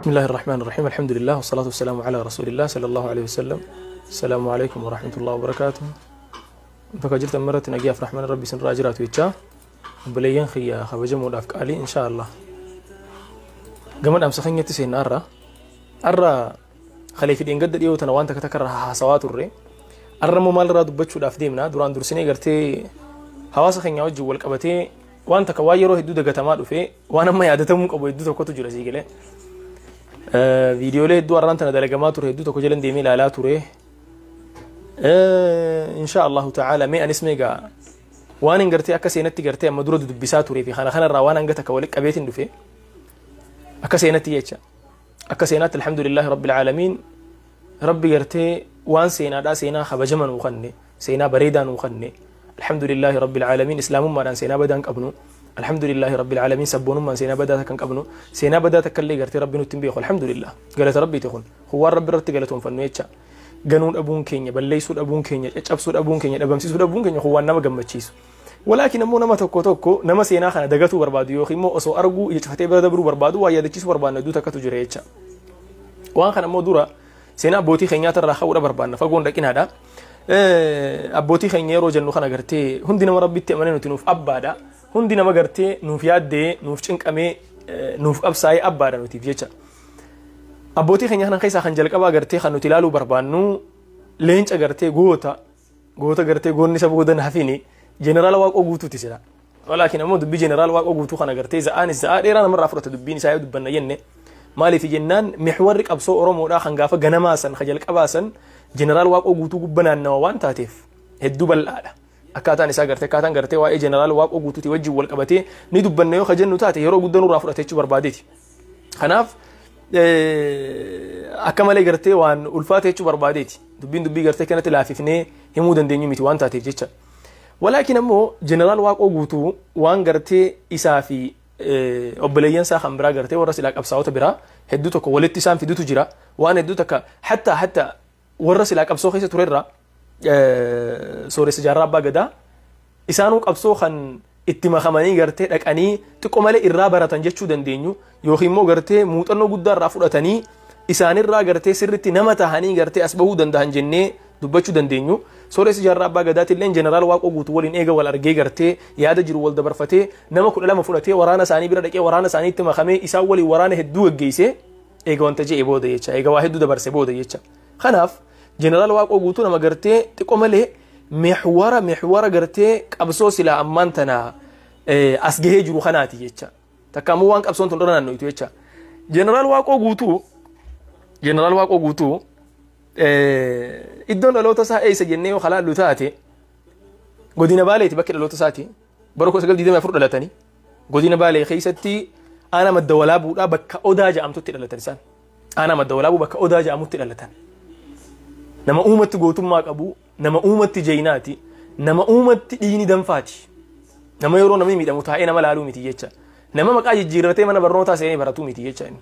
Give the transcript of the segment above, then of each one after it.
بسم الله الرحمن الرحيم، الحمد لله والصلاة والسلام على رسول الله صلى الله عليه وسلم. السلام عليكم ورحمة الله وبركاته. Bakka jirtan maratti nagayaaf rahman rabbi isin irraa jiraatu jechaa, obboleeyyan kiyya kabajamuudhaaf qaalii, insha Allah gama dhaamsa keenyatti seenna. Har'a kalee fi dheengadda dhiyoo tana waan takka takka irraa haasawaa turre. Har'a immoo maal irraa dubbachuudhaaf deemna? Duraan dursinee gartee hawaasa keenya wajjin wal qabatee waan takka, waan yeroo hedduu dagatamaa dhufe, waan amma yaadatamuu qabu hedduu tokkotu jira. Sii galee viidiyoolee hedduu har'aan tana dalagamaa ture hedduu tokko jalan deemee ilaalaa ture. Insha Allahu ta'ala, mee anis meegaa waan hin gartee akka seenatti gartee amma dura dubbisaa turee fi kana kanarraa waan hanga takka walitti qabeetiin dhufe akka seenatti jecha. Akka seenaatti, alhamdulillahi rabbil aalamiin, rabbi gartee waan seenaadhaa seenaa kabajama nuu kanne, seenaa bareedaa nuu kanne. Alhamdulillahi rabbil aalamiin, islaamummaadhaan seenaa badaa hin qabnu. Alhamdulillahi rabbil aalamiin, sabboonummaan seenaa badaa takka hin qabnu. Seenaa badaa takka illee gartee rabbi nutti hin beeku. Alhamdulillah, galata rabbiiti. Kun waan rabbi irratti galatoonfannu jecha. Ganuu dhabuun keenya, balleessuu dhabuun keenya, caccabsuu dhabuun keenya, dhabamsiisuu dhabuun keenya kun waan nama gammachiisu. Walaakin ammoo nama tokko tokko, nama seenaa kana dagatuu barbaadu yookiin immoo osoo arguu ija cufatee bira dabruu barbaadu, waa yaadachiisuu barbaadna hedduu takkatu jira jecha. Waan kana ammoo dura seenaa abbootii keenyaatirraa ka'uudha barbaadna, fagoon dhaqinaadha. Abbootii keenya yeroo jennu kana gartee hundi nama rabbitti amanee nuti nuuf abbaadha. Hundi nama gartee nuuf yaaddee, nuuf cinqamee, nuuf qabsaa'ee abbaadha nutiif jecha. Abbootii keenya kana keessaa kan jalqabaa gartee kan nuti ilaaluu barbaannu leenca gartee goota goota gartee goonni isa boodan hafini, Jeneraal Waaqoo Guutuuti sila. Walaakin ammoo dubbii Jeneraal Waaqoo Guutuu kana gartee za'aanis za'aa dheeraa namarraa fudhata dubbiin isaa yoo dubbanna jenne. Maaliif jennaan, mixwarri qabsoo Oromoodhaa kan gaafa ganamaa san, kan jalqabaa san, Jeneraal Waaqoo Guutuu gubba naannawa waan taateef hedduu bal'aadha. Akkaataan isaa gartee, akkaataan gartee waa'ee Jeneraal Waaqoo Guutuuti wajjin wal qabatee ni dubbanna yoo ka jennu taate, yeroo guddaa nurraa fudhate jechuu barbaadeeti. Kanaaf akka malee gartee waan ulfaate jechuu barbaadeeti. Dubbiin dubbii gartee kanatti laafifnee himuu dandeenyu miti waan taateef jecha. Walaakin ammoo Jeneraal Waaqoo Guutuu waan gartee isaa fi obboleeyyan isaa kan biraa gartee warra silaa qabsaa'ota biraa hedduu tokko walitti isaan fidutu jira. Waan hedduu takka hatta warra silaa qabsoo keessa turerraa Sooressa Jaarraa Abbaa Gadaa isaanuu qabsoo kan itti makamanii gartee dhaqanii xiqqoo malee irraa baratan jechuu dandeenyu, yookiin immoo gartee muuxannoo guddaa irraa fudhatanii isaanirraa gartee sirritti nama tahanii gartee as bahuu danda'an jennee dubbachuu dandeenyu. Sooressa Jaarraa Abbaa Gadaati illee Jeneraal Waaqoo Guutuu waliin eega wal argee gartee yaada jiru wal dabarfatee, nama 12 fudhatee waraana isaanii bira dhaqee, waraana isaanii itti makamee, isaan waliin waraana hedduu gaggeessee eega wanta je'e booda jecha, eega waa hedduu dabarse booda jecha. Kanaaf Jeneraal Waaqoo Guutuu nama gartee xiqqoo malee mixwara gartee qabsoo silaa ammaan tana as gahee jiru kanaati jecha. Takka ammoo waan qabsoon tun irra naannoitu jecha. Jeneraal Waaqoo Guutuu iddoon dhaloota isaa eessa jennee yoo kalaallu taate, godina Baaleeti bakki dhaloota isaati. Bara 1924 dhalatanii godina Baalee keessatti aanaa Madda Walaabuudhaa bakka Odaa jedhamtutti dhalatan isaan. Aanaa Madda Walaabuu bakka Odaa jedhamutti dhalatan. Nama uumatti gootummaa qabu, nama uumatti jeynaati, nama uumatti dhiini danfaati. Nama yeroo namni miidhamu taa'ee nama laaluu miti jecha. Nama maqaa jijjiirratee mana barnootaa seenee baratuu miti jecha inni.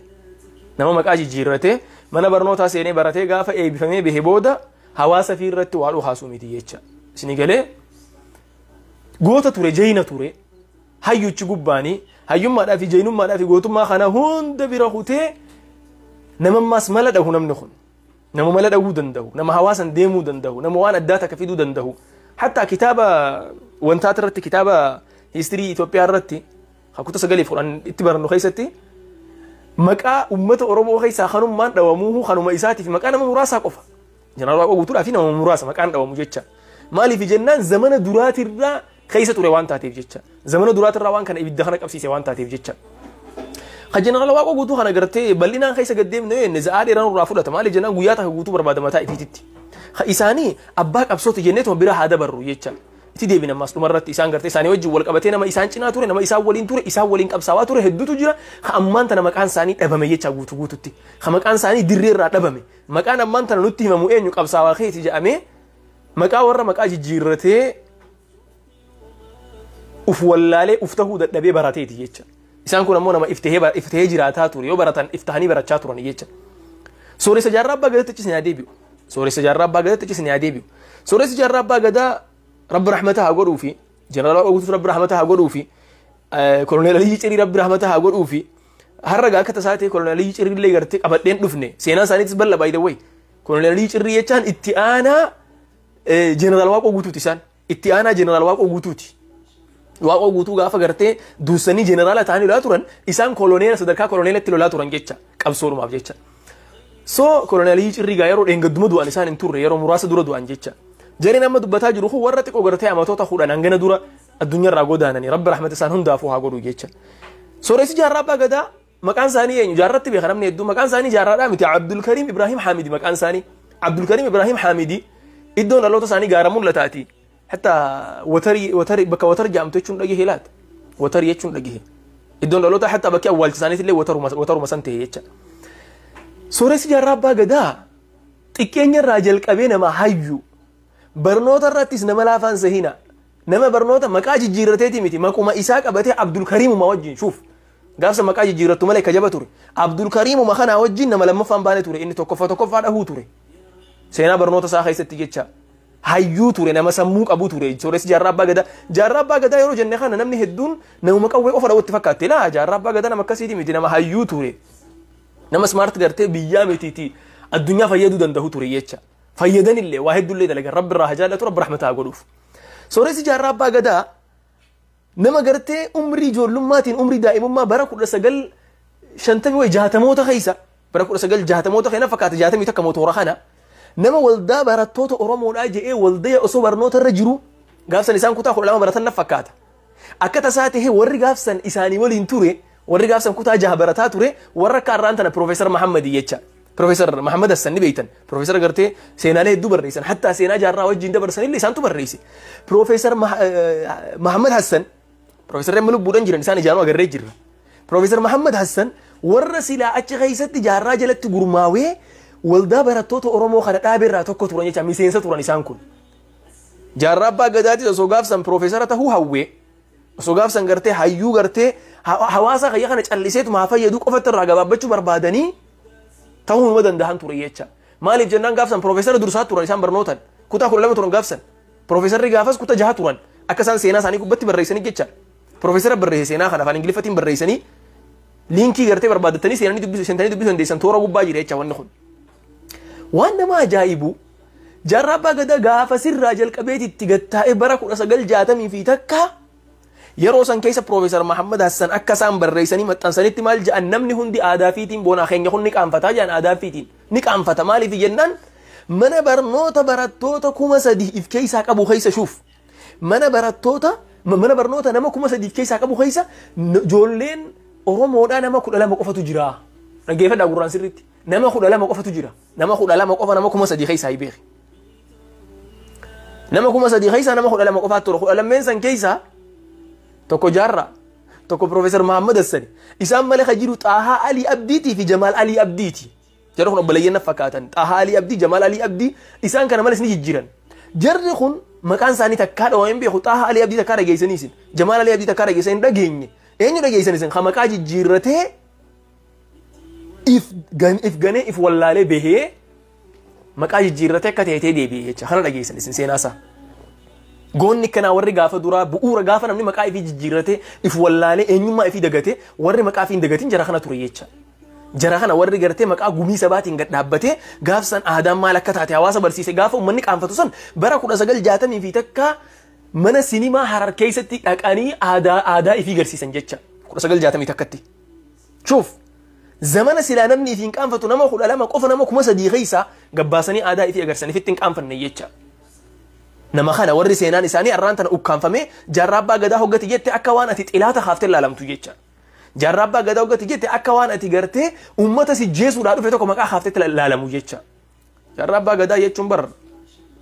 Nama maqaa jijjiirratee mana barnootaa seenee baratee gaafa eebbifamee bahe booda hawaasa fi irratti waa dhukaasuu miti jecha. Isini galee? Goota ture, jeyna ture, hayyuchi gubbaanii hayyummaadhaa fi jeynummaadhaa fi gootummaa kana hunda bira kutee namammaas mala dhahu namni kun. Nama mala dhahuu danda'u, nama hawaasan deemuu danda'u, nama waan addaa takka fiduu danda'u. Hatta kitaaba wantaata irratti, kitaaba history Itoophiyaa irratti, kutaa sagaliif 10 itti barannu keessatti, maqaa uummata Oromoo keessaa kanummaan dhawamuu kanuma isaatiif maqaa nama muraasaa qofa. Jeneraal Waaqoo Guutuudhaa fi nama muraasa maqaan dhawamu jecha. Maaliif jennaan, zamana duraatirraa keessa ture waan taateef jecha. Zamana duraatirraa waan kana ibidda kana qabsiise waan taateef jecha. Ka Jeneraal Waaqoo Guutuu kana gartee bal'inaan keessa gad deemne yoo jenne za'aa dheeraa nurraa fudhata. Maaliif jennaan, guyyaa takka guutuu barbaada mataa ifiititti. Ka isaanii abbaa qabsooti jenneetuma bira haa dabarru jecha. Itti deebina ammas dhumarratti. Isaan gartee isaanii wajjin wal qabatee nama isaan cinaa ture, nama isaan waliin ture, isaan waliin qabsaawaa ture hedduutu jira. Ka ammaan tana maqaan isaanii dhabame jecha guutuu guututti. Ka maqaan isaanii dirree irraa dhabame. Maqaan ammaan tana nutti himamu eenyu qabsaawaa keeti jedhamee, maqaa warra maqaa jijjiirratee uf wallaalee uf tahuu dadhabee barateeti jecha. Isaan kun ammoo nama iftahee jiraataa ture, yoo baratan iftahanii barachaa turan jecha. Sooressa Jaarraa Abbaa Gadaatti achi isin deebi'u. Sooressa Jaarraa Abbaa Gadaatti achi isin deebi'u. Sooressa Jaarraa Abbaa Gadaa Rabbi rahmata haa godhuu fi Jeneraal Waaqoo Guutuu Rabbi rahmata haa godhuu fi Koloneel Aliyyi Cirii Rabbi rahmata haa godhuu fi Har'a gaa akka tasaa ta'e Koloneel Aliyyi Cirriillee gartee qabadheen dhufne, seenaan isaaniitis bal'a, by the way. Koloneel Aliyyi Cirrii jechaan itti aanaa Jeneraal Waaqoo Guutuuti isaan. Itti aanaa Jeneraal Waaqoo Guutuuti. Waaqoo Guutuu gaafa gartee dursanii jeneraala ta'anii lolaa turan, isaan koloneela, sadarkaa koloneelatti lolaa turan jecha, qabsoodhumaaf jecha. So Koloneel Aliyyi Cirrii gaa yeroo dheengadduma du'an, isaan hin turre, yeroo muraasa dura du'an jecha. Jareen amma dubbataa jiru kun warra xiqqoo gartee amatoota 10 hangana dura addunyaarraa godaananii, Rabbi rahmata isaan hundaafuu haa godhu jecha. Sooressi Jaarraa Abbaa Gadaa maqaan isaanii eenyu? Jaarratti beeka namni hedduu. Maqaan isaanii Jaarraadhaa miti, Abdulkariim Ibrahim Hamidi maqaan isaanii. Abdulkariim Ibrahim Hamidi, iddoon dhaloota isaanii gaara mul'ataati. Hatta Watarii, Watarii, bakka Watar jedhamtu jechuun dhagahe laata? Watarii jechuun dhagahe. Iddoon dhaloota, hatta bakki awwaalcha isaaniitillee wataruma san ta'e jecha. Sooressi Jaarraa Abbaa Gadaa xiqqeenya irraa jalqabee nama hayyu, barnoota irrattis nama laafaan sahina, nama barnoota maqaa jijjiirrateeti miti, maquma isaa qabatee Abdulkariimuma wajjin, shuuf, gaafsa maqaa jijjiirrattu malee kajaba ture. Abdulkariimuma kanaa wajjin nama lammaffaan baane ture, inni tokkoffaa tokkoffaa dhahuu ture seenaa barnoota isaa keessatti jecha. Hayyuu ture, nama sammuu qabu ture Sooressi Jaarraa Abbaa Gadaa. Jaarraa Abbaa Gadaa yeroo jenne kana namni hedduun namuma qawwee qofa dhawutti fakkaatte. Laa, Jaarraa Abbaa Gadaa nama akkasiiti miti, nama hayyuu ture, nama smart gartee biyyaa mitiiti addunyaa fayyaduu danda'u ture jecha. Fayyadanillee, waa hedduullee dalagan. Rabbi irraa haa jaallatu, Rabbi rahmataa godhuuf. Sooressi Jaarraa Abbaa Gadaa nama gartee umrii ijoollumaatiin, umrii daa'imummaa, bara 1950 wayi 60moota keessa, bara 1960moota kana fakkaata, 61 motora kana, nama waldaa barattoota Oromoodhaa jedhee waldaya osoo barnoota irra jiru, gaafsan isaan kutaa 12 baratan na fakkaata. Akka tasaa ta'ee warri gaafsan isaanii waliin ture, warri gaafsan kutaa 6 barataa ture, warra akka har'aan tana Piroofeesar Mahammadii jecha. Piroofeesar Mahammad Hassan ni beektan. Piroofeesar gartee seenaalee hedduu barreessan. Hattaa seenaa Jaarraa wajjin dabarsanillee isaantu barreesse. Piroofeesar Mahammad Hassan, Piroofeesarri amma lubbuudhaan jiran, isaan ijaanuu agarree jirra. Piroofeesar Mahammad Hassan warra silaa achi keessatti Jaarraa jalatti gurmaawee waldaa barattoota Oromoo kana dhaabe irraa tokko turan jecha, miseensa turan isaan kun. Jaarraa Abbaa Gadaatis osoo gaafsan piroofeesara tahuu hawwee, osoo gaafsan gartee hayyuu gartee hawaasa kayya kana calliseetuma haa fayyaduu qofatti irraa gabaabbachuu barbaadanii ta'uu numa danda'an ture jecha. Maaliif jennaan gaafsan piroofeesara dursaa turan isaan barnootan. Kutaa 12 turan gaafsan. Piroofeesarri gaafas kutaa 6 turan. Akka isaan seenaa isaanii gubbatti barreessanii jecha. Piroofeesara barreesse seenaa kana afaan Ingiliffatiin barreessanii, liinkii gartee barbaadattanii seenanii dubbisu, seentanii dubbisuu dandeessan, toora gubbaa jira jecha wanni kun. Waan nama ajaa'ibu, Jaarraa Abbaa Gadaa gaafa sirraa jalqabeeti itti gattaa'ee bara 1961 yeroo san keessa Piroofeesar Mahammad Hassan akka isaan barreessanii maxxansanitti maal jedhan? Namni hundi aadaa fiitiin boonaa, keenya kun ni qaanfataa jedhan, aadaa fiitiin ni qaanfata. Maaliif jennaan mana barnoota barattoota 3000 if keessaa qabu keessa, shuuf, mana barnoota nama 3000 if keessaa qabu keessa ijoolleen Oromoodhaa nama 12 qofatu jira. Dhaggeeffadhaa gurraan sirriitti. Nama 12 qofatu jira. Nama 12 qofa nama 3000 keessaa hin beeki. Nama 3000 keessaa nama 12 qofaatu ture. Kudha lammeen san keessaa tokko Jaarraa, tokko Piroofeesar Mahammad Hassani. Isaan malee kan jiru Xaahaa Alii Abdiitii fi Jamaal Alii Abdiiti. Jarri kun obboleeyyan na fakkaatan. Xaahaa Alii Abdii, Jamaal Alii Abdii, isaan kana malees ni jijjiiran. Jarri kun maqaan isaanii takkaa dhawamee hin beeku. Xaahaa Alii Abdii takkaa dhageessanii isin? Jamaal Alii Abdii takkaa dhageessanii hin dhageenye. Eenyu dhageessan isin? Kan maqaa jijjiirratee if ganee if wallaalee bahee maqaa jijjiirratee akka ta'e deebi'e jecha kana dhageessan isin seenaa isaa. Goonni kanaa warri gaafa duraa bu'uura gaafa namni maqaa ifii jijjiirratee if wallaalee eenyummaa ifii dagatee, warri maqaa ifii hin dagatin jara kana ture jecha. Jara kana warri gartee maqaa Gumii Sabaatiin gad dhaabbatee gaafsan aadaan maal akka taate hawaasa barsiise, gaafa uummanni qaanfatu san bara 1961 mana sinimaa Harar keessatti dhaqanii aadaa ifii garsiisan jecha 1961tti. Shuuf, zamana silaa namni ifiin qaanfatu nama 12 qofa nama 3000 keessaa gabbaasanii aadaa ifii agarsiisan, ifitti hin qaanfanne jecha. Nama kana warri seenaan isaanii arraan tana ukkaanfamee Jaarraa Abbaa Gadaa hoggati jette akka waan ati xilaata kaaftee laalamtu jecha. Jaarraa Abbaa Gadaa hoggati jette akka waan ati gartee uummata si jeesuudhaa dhufe tokko maqaa kaaftee laalamu jecha. Jaarraa Abbaa Gadaa jechuun bar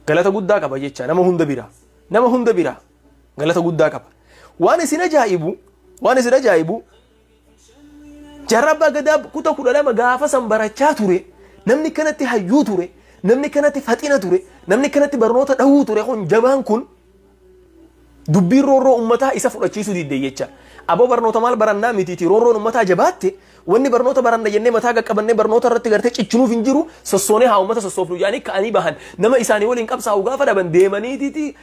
galata guddaa qaba jecha nama hunda bira. Nama hunda bira galata guddaa qaba. Waan isin ajaa'ibu, Jaarraa Abbaa Gadaa kuta 12 gaafa san barachaa ture, namni kanatti hayyuu ture, namni kanatti faxina ture, namni kanatti barnoota dhahuu ture kun, jabaan kun, dubbiin roorroo ummataa isa fudhachiisuu didde jecha. Aboo, barnoota maal barannaa mitiiti, roorroon ummataa jabaatte, wanni barnoota baranna jennee mataa qaqqabannee barnoota irratti gartee ciccinuuf hin jiru, sossoonee haa ummata sossoofnu jedhanii ka'anii bahan. Nama isaanii waliin qabsaa'u gaafa dhaban deemaniititi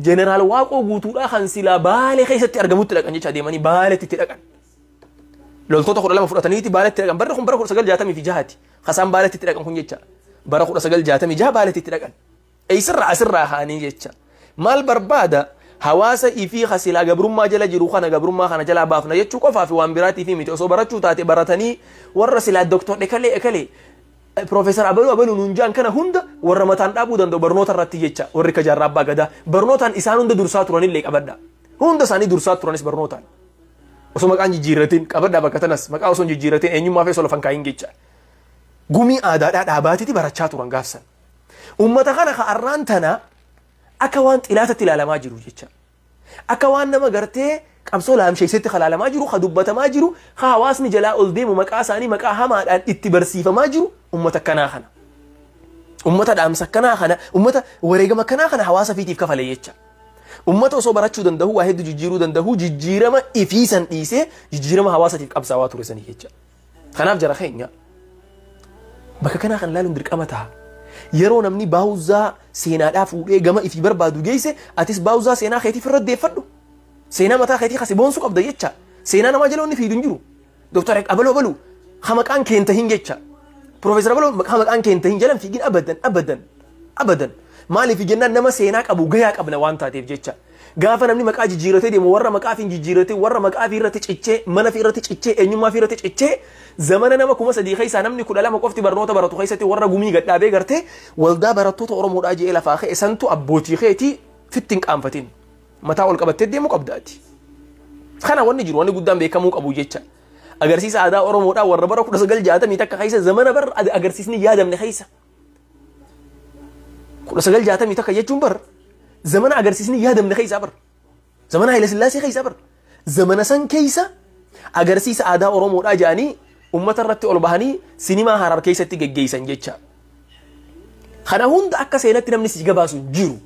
Jeneraal Waaqoo Guutuudhaa kan silaa Baalee keessatti argamutti dhaqan jecha, deemanii Baaleetti itti dhaqan. Loltoota 12 fudhataniiti Baaletti dhaqan. Barri kun bara 1966ti. Kasaan Baaletti itti dhaqan kun jecha. Bara 1966 Baaletti itti dhaqan. Eessarraa asirraa kaanii jecha. Maal barbaada? Hawaasa ifii hasilaa gabrummaa jala jiru kana gabrummaa kana jalaa baafna jechuu qofaaf waan biraatiif miti. Osoo barachuu taate baratanii warra silaa doktor ekalee ekalee Profeesar Abaluu Abaluu nuun jaan kana hunda warra mataan dhaabuu danda'u barnoota irratti jecha. Warri ka Jaarraa Abbaa Gadaa barnootaan isaan hunda dursaa turanillee qabadha. Hunda isaanii dursaa turanis barnootaan. Osoo maqaan jijjiirratiin qabadha bakka tanas maqaa osoo hin jijjiirratiin eenyummaa fi osoo lafan kaayin jecha. Gumii aadaadhaa dhaabaatiiti barachaa turan gaafsan. Uummata kana ka arraan tana akka waan xilaatatti ilaalamaa jiru jecha. Akka waan nama gartee qabsoo laamsheessetti ilaalamaa jiru, ka dubbatamaa jiru, ka hawaasni jalaa ol deemu maqaa isaanii maqaa hamaadhaan itti barsiifamaa jiru uummata akkanaa kana. Uummata dhaamsa akkanaa kana, uummata wareegama akkanaa kana hawaasa fiitiif kafale jecha. Uummata osoo barachuu danda'u, waa hedduu jijjiiruu danda'u, jijjiirama ifiisan dhiisee jijjiirama hawaasatiif qabsaawaa ture sanii jecha. Kanaaf jara keenya bakka kanaa kan ilaaluun dirqama ta'a. Yeroo namni baawuzaa seenaadhaa fuudhee gama ifii barbaadu geesse, atis baawuzaa seenaa keetiif irra deeffadhu. Seenaa mataa keetii kasi boonsuu qabda jecha. Seenaa namaa jala wanni fiidu hin jiru. Dooktar Abaluu Abaluu ha maqaan keenta hin jecha. Profeesar Abaluu ha maqaan keenta hin jalan fiigin abadan abadan abadan. Maaliif jennaan nama seenaa qabu gayaa qabna waan taateef jecha. Gaafa namni maqaa jijjiiratee deemu warra maqaa fi jijjiiratee warra maqaa fi irratti cichee mana fi irratti cichee eenyummaa fi irratti cichee zamana nama 3000 keessaa namni 12 qofti barnoota baratu keessatti warra gumii gadhaabee gartee waldaa barattoota Oromoodhaa je'ee lafaa ka'e santu abbootii keetii fitti hin qaanfatin. Mataa ol qabattee deemuu qabdaati. Kana wanni jiru wanni guddaan beekamuu qabu jecha. Agarsiisa aadaa Oromoodhaa warra bara 1961 keessa zamana bara agarsiisni yaadamne keessa. 1961 jechuun bar zamana agarsiisni yaadamne keessa bar. Zamana Haile Sillaasee keessa bar. Zamana san keessa agarsiisa aadaa Oromoodhaa jedhanii uummata irratti ol bahanii sinimaa Harar keessatti geggeessan jecha. Kana hunda akka seenatti namni si gabaasu hin jiru.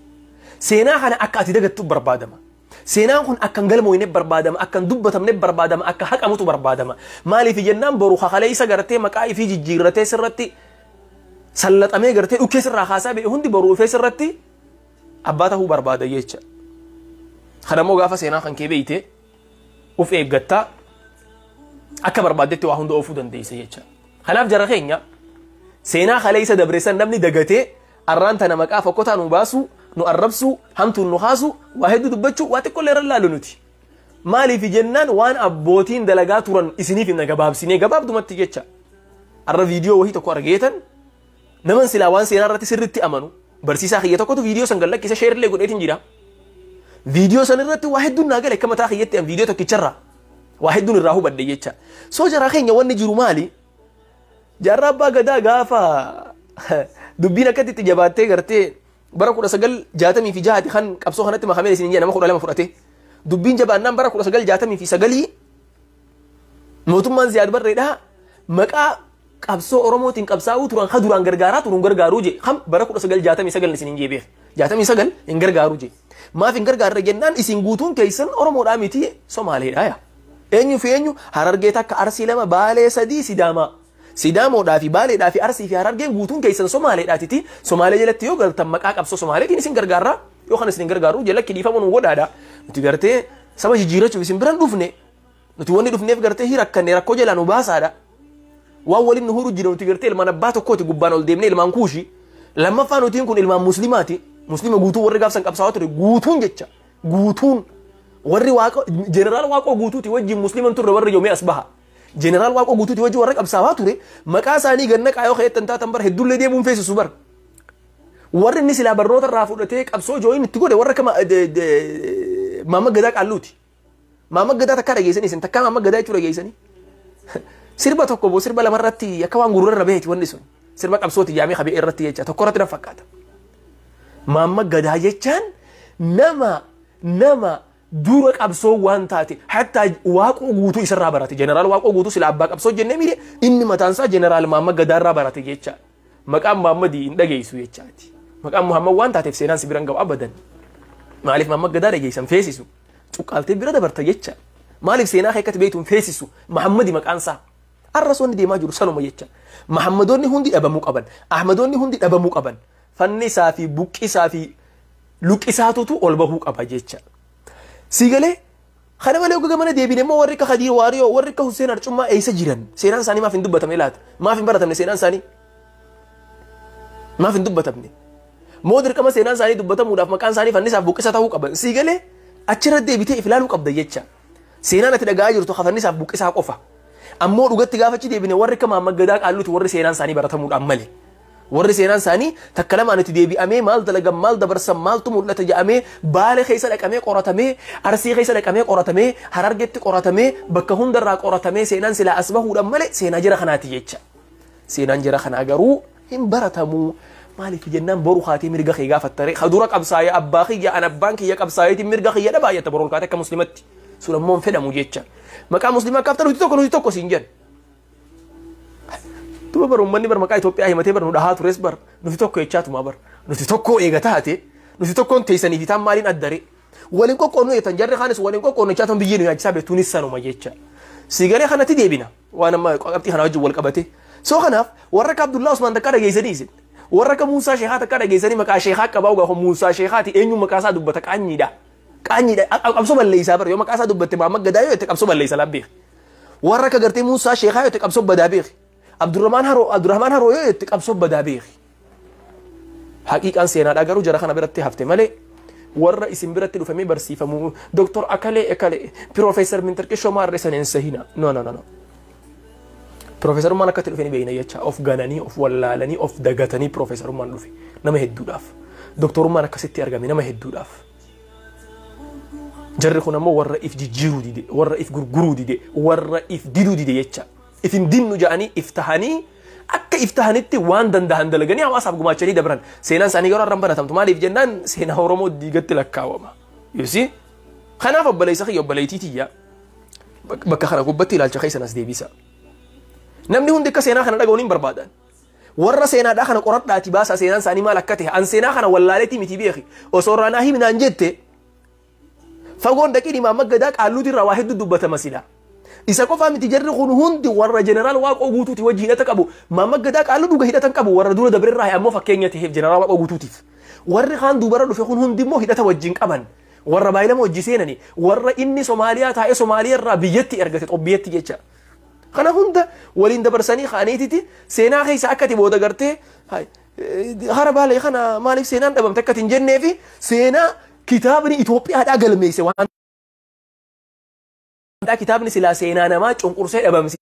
Seenaa kana akka ati dagattu barbaadama. Seenaan kun akka hin galmoofne barbaadama, akka hin dubbatamne barbaadama, akka haqamutu barbaadama. Maaliif jennaan boru kakalee isa gartee maqaa ifii jijjiirratee sirratti sallaxamee gartee dhukkee sirraa kaasaa ba'e hundi boru dhufee sirratti abbaa ta'uu barbaada jecha. Kanammoo gaafa seenaa kan kee beeyte uf eeggattaa akka barbaaddetti waa hunda oofuu dandeessa jecha. Kanaaf jara keenya seenaa kalee isa dabreessan namni dagatee arraan tana maqaa fokkotaa nu baasu, nu arrabsu, hamtuun nu kaasu, waa hedduu dubbachuu, waa xiqqollee irra laalu nuti. Maaliif jennaan waan abbootiin dalagaa turan isiniif himna gabaabsinee gabaabdumatti jecha. Arra viidiyoo wahii tokko argeetan naman silaa waan seenaa irratti sirritti amanu barsiisaa kiyya tokkotu viidiyoo san gallakkise sheerillee godheetiin jira. Viidiyoo san irratti waa hedduun naa gale akka mataa kiyyatti an viidiyoo tokkicharraa waa hedduun irraa hubadhe jecha. Soo jaraa keenya wanni jiru maali? Jaarraa Abbaa Gadaa gaafa dubbiin akkatti itti jabaattee gartee bara 1966 kan qabsoo kanatti makamee isin nama 12 fudhate. Dubbiin jabaannaan bara 1969 mootummaan Ziyaad Barreedhaa maqaa qabsoo Oromootiin qabsaa'uu turan ka duraan gargaaraa turuun gargaaruu je kam bara 1969 isin hin jeebeef 69 hin gargaaruu je. Maaf hin gargaarre jennaan isin guutuun keessan Oromoodhaa miti Somaaleedhaa yaa. Eenyu fi eenyu Harargee takka Arsii 2 Baalee 3 Sidaamaa. Sidaamoodhaa fi Baaleedhaa fi Arsii fi Harargeen guutuun keessan Somaaleedhaatiti. Somaalee jalatti yoo galtan maqaa qabsoo Somaaleetiin isin gargaarra yookaan isin gargaaru jalakki dhiifama nu godhaadha. Nuti gartee saba jijjiirachuuf isin biran dhufne. Nuti wanni dhufneef gartee hirakkanne rakkoo jalaa nu baasaadha. Waan waliin nu huru jira nuti gartee ilmaan abbaa tokkooti gubbaan ol deemnee ilmaan kuushi. Lammaffaa nutiin kun ilmaan muslimaati. Muslima guutuu warri gaafsan qabsaa'aa ture guutuun jecha guutuun warri Waaqoo jeneraal Waaqoo guutuuti wajjin musliman turre warri yoomee as baha. Jeneraal Waaqoo guutuuti wajjin warra qabsaa'aa ture maqaa isaanii ganna qaayoo keettan taatan bara hedduullee deemuun feesisu bara. Warri inni silaa barnoota irraa fudhatee qabsoo jooyin itti godhe warra kama Maamma Gadaa Qaalluuti. Maamma Gadaa takkaa dhageessanii isin takkaa Maamma Gadaa jechuu dhageessanii. Sirba tokko boo sirba lamarratti akka waan gurra irra baheeti wanni sun. Sirba qabsooti jaamee qabee irratti jecha tokko irratti na fakkaata. Maamma Gadaa jechaan nama dura qabsoo waan taate hattaa Waaqoo guutuu isarraa barate. Jeneraal Waaqoo guutuu sila abbaa qabsoo jennee miire inni mataan isaa jeneraal Maamma Gadaa irraa barate jecha. Maqaan Maammadii hin dhageessu jechaati. Maqaan Muhammad waan taateef seenaan si biran ga'u abadan. Maaliif Maamma Gadaa dhageessan feesisu? Cuqqaaltee bira dabarta jecha. Maaliif seenaa keekkatti beektuun feesisu? Muhammadi maqaan isaa. Arra soonni deemaa jiru sanuma jecha. Muhammadoonni hundi dhabamuu qaban. Ahmadoonni hundi dhabamuu qaban. Fannisaa fi buqqisaa fi luqqisaatutu ol bahuu qaba jecha. Siigalee Kana malee ogaa mana deebine immoo warri akka Khadiir Waariyoo, warri akka Hussein Arcummaa eessa jiran? Seenaan isaanii maaf hin dubbatamne laata? Maaf hin baratamne seenaan isaanii? Maaf hin dubbatamne? Moo dirqama seenaan isaanii dubbatamuudhaaf maqaan isaanii fannisaaf buqqisa ta'uu qaban? Sii galee achirra deebitee if ilaaluu qabda jecha. Seenaan ati dhaga'aa jirtu fannisaaf buqqisaa qofa. Ammoo dhugatti gaafa achi deebine warri akka Mahammad Gadaa Qaalluuti warri seenaan isaanii baratamuudhaan malee. Warri seenaan isaanii takka lamaan itti deebi'amee maal dalagan, maal dabarsan, maaltu mul'ata jedhamee Baale keessa dhaqamee qoratamee, Arsii keessa dhaqamee qoratamee, Harargetti qoratamee, bakka hundarraa qoratamee seenaan silaa as bahuudhaan malee seenaa jara kanaati jecha. Seenaan jara kanaa garuu hin baratamuu. Maaliif jennaan boru kaatee mirga kee gaafattare ka dura qabsaa'ee abbaa kiyya an abbaan kiyya qabsaa'eetiin mirga kiyya dhabaa jetta boru ol kaatee akka muslimatti. Sun ammoo hin fedhamu jecha. Maqaa muslimaa kaafta nuti tokko, nuti tokko siin jenna. Duba bar uummanni bar maqaa Itoophiyaa himatee bar nu dhahaa tures bar nuti tokko jechaatuma bar nuti tokko eega taate nuti tokkoon teessanii fi taan maaliin addare waliin qoqqoonnuu jettan, jarri kaanis waliin qoqqoonnu jechaatuma biyyee nu yaachisaa beektuunis sanuma jecha. Sigalee kanatti deebina waan amma qabxii kana wajjin wal qabate. So kanaaf warra akka Abdullaa Usmaan takkaa dhageessanii isin. Warra akka Muusaa Sheekaa takkaa dhageessanii maqaa Sheekaa qabaa ugaa Muusaa Sheekaati eenyuun maqaa isaa dubbata? Qaanyiidha. Qaanyiidha, qabsoo balleessaa bar yoo maqaa isaa dubbatte. Maamma Gadaa yoo jette qabsoo balleessa labbee. Warra akka gartee Muusaa Sheekaa yoo jette qabsoo badaa beeki. Abdurrahmaan Haroo, Abdurrahmaan Haroo yoo jette qabsoo badaa beeki. Haqiiqaan seenaadhaa garuu jara kana biratti hafte malee warra isin biratti dhufamee barsiifamu Doktor Akalee Akalee, Piroofeesar Mintarqishoo maarree sana hin sahina. No, no, no, no. Piroofeesarummaan akkatti dhufe ni beekna jecha, of gananii, of wallaalanii, of dagatanii piroofeesarummaan dhufe nama hedduudhaaf. Doktorummaan akkasitti argame nama hedduudhaaf. Jarri kun ammoo warra if jijjiiruu dide, warra if gurguruu dide, warra if diduu dide jecha. If hin dinnu ja'anii if tahanii akka if tahanitti waan danda'an dalaganii hawaasaaf gumaachanii dabran. Seenaan isaanii garuu har'an baratamtu. Maaliif jennaan seenaa Oromoo diigatti lakkaawama. You see? Kanaaf obboleessa kiyya, obboleettii tiyya, bakka kana gubbatti ilaalcha keessan as deebisa. Namni hundi akka seenaa kana dhaga'uun hin barbaadan. Warra seenaadhaa kana qoradhaati baasaa seenaan isaanii maal akka ta'e. An seenaa kana wallaaleetii miti beeki. Osoo irraa naa himinaan jette fagoon dhaqii Imaam Gadaa Qaalluuti irraa waa hedduu dubbatama sila. Isa qofaa miti, jarri kun hundi warra Jeneraal Waaqoo Guutuuti wajji hidhata qabu. Maamma Gadaa Qaalluu dhuga hidhatan qabu, warra dura dabrerraa ammoo fakkeenya ta'eef Jeneraal Waaqoo Guutuutiif. Warri kaan duubara dhufe kun hundi immoo hidhata wajjin qaban. Warra baay'ilama hojii seenani. Warra inni Somaaliyaa taa'ee Somaaliyaa irraa biyyatti ergate xobbiyetti jecha. Kana hunda waliin dabarsanii kaaniititi seenaa keessa akka ati booda gartee hara Baalee kana maaliif seenaan dhabamte akka ati hin jennee fi seenaa kitaabni Itoophiyaadhaa galmeesse waan kitaabni silaa seenaa namaa cunqursee dhabamsiisa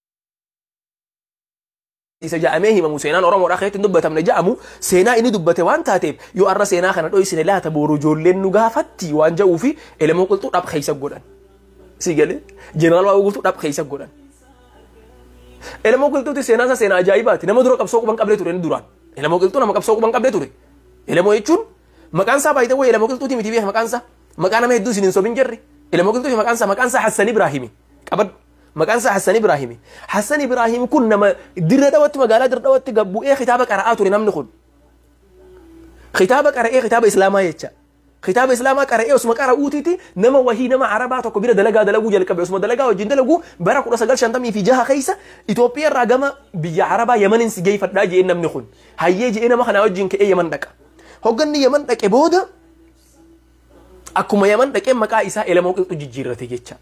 ja'amee himamu, seenaan Oromoodhaa keessatti hin dubbatamne ja'amu, seenaa inni dubbate waan taateef yoo arra seenaa kana dhoysine laata booru ijoolleen nu gaafatti waan ja'uu fi Elemoo Qilxuu dhab keessa godhan. Si galee Jeneraal Waaqoo Guutuu dhab keessa godhan. Elemoo Qilxuuti seenaan isaa seenaa ajaa'ibaati. Nama dura qabsoo quban qabdee ture inni duraan. Elemoo Qilxuu nama qabsoo quban qabdee ture. Elemoo jechuun maqaan isaa baay'ee wayii Elemoo Qilxuuti miti beeka maqaan isaa. Maqaa nama hedduu isin hin sobin jarri. Elemoo Qilxuuti maqaan isaa, maqaan isaa Hassan Ibraahimi. Qabadhu. Maqaan isaa Hassan Ibraahimi. Hassan Ibraahim kun nama Dirra Dhawatti, magaalaa Dirra Dhawatti gabbu'ee kitaaba qara'aa ture namni kun. Kitaaba qara'ee, kitaaba Islaamaa jecha. Kitaaba Islaamaa qara'ee osuma qara'uutiiti nama wahii nama Arabaa tokko bira dalagaa dalaguu jalqabe. Osuma dalagaa wajjin dalaguu bara 1956 keessa Itoophiyaa irraa gama biyya Arabaa Yamanin si geeffadhaa je'een namni kun. Hayyee je'ee nama kanaa wajjin ka'ee Yaman dhaqa. Hogganni Yaman dhaqe booda akkuma Yaman dhaqee maqaa isaa Elemoo Qilxuu jijjiirrate jecha.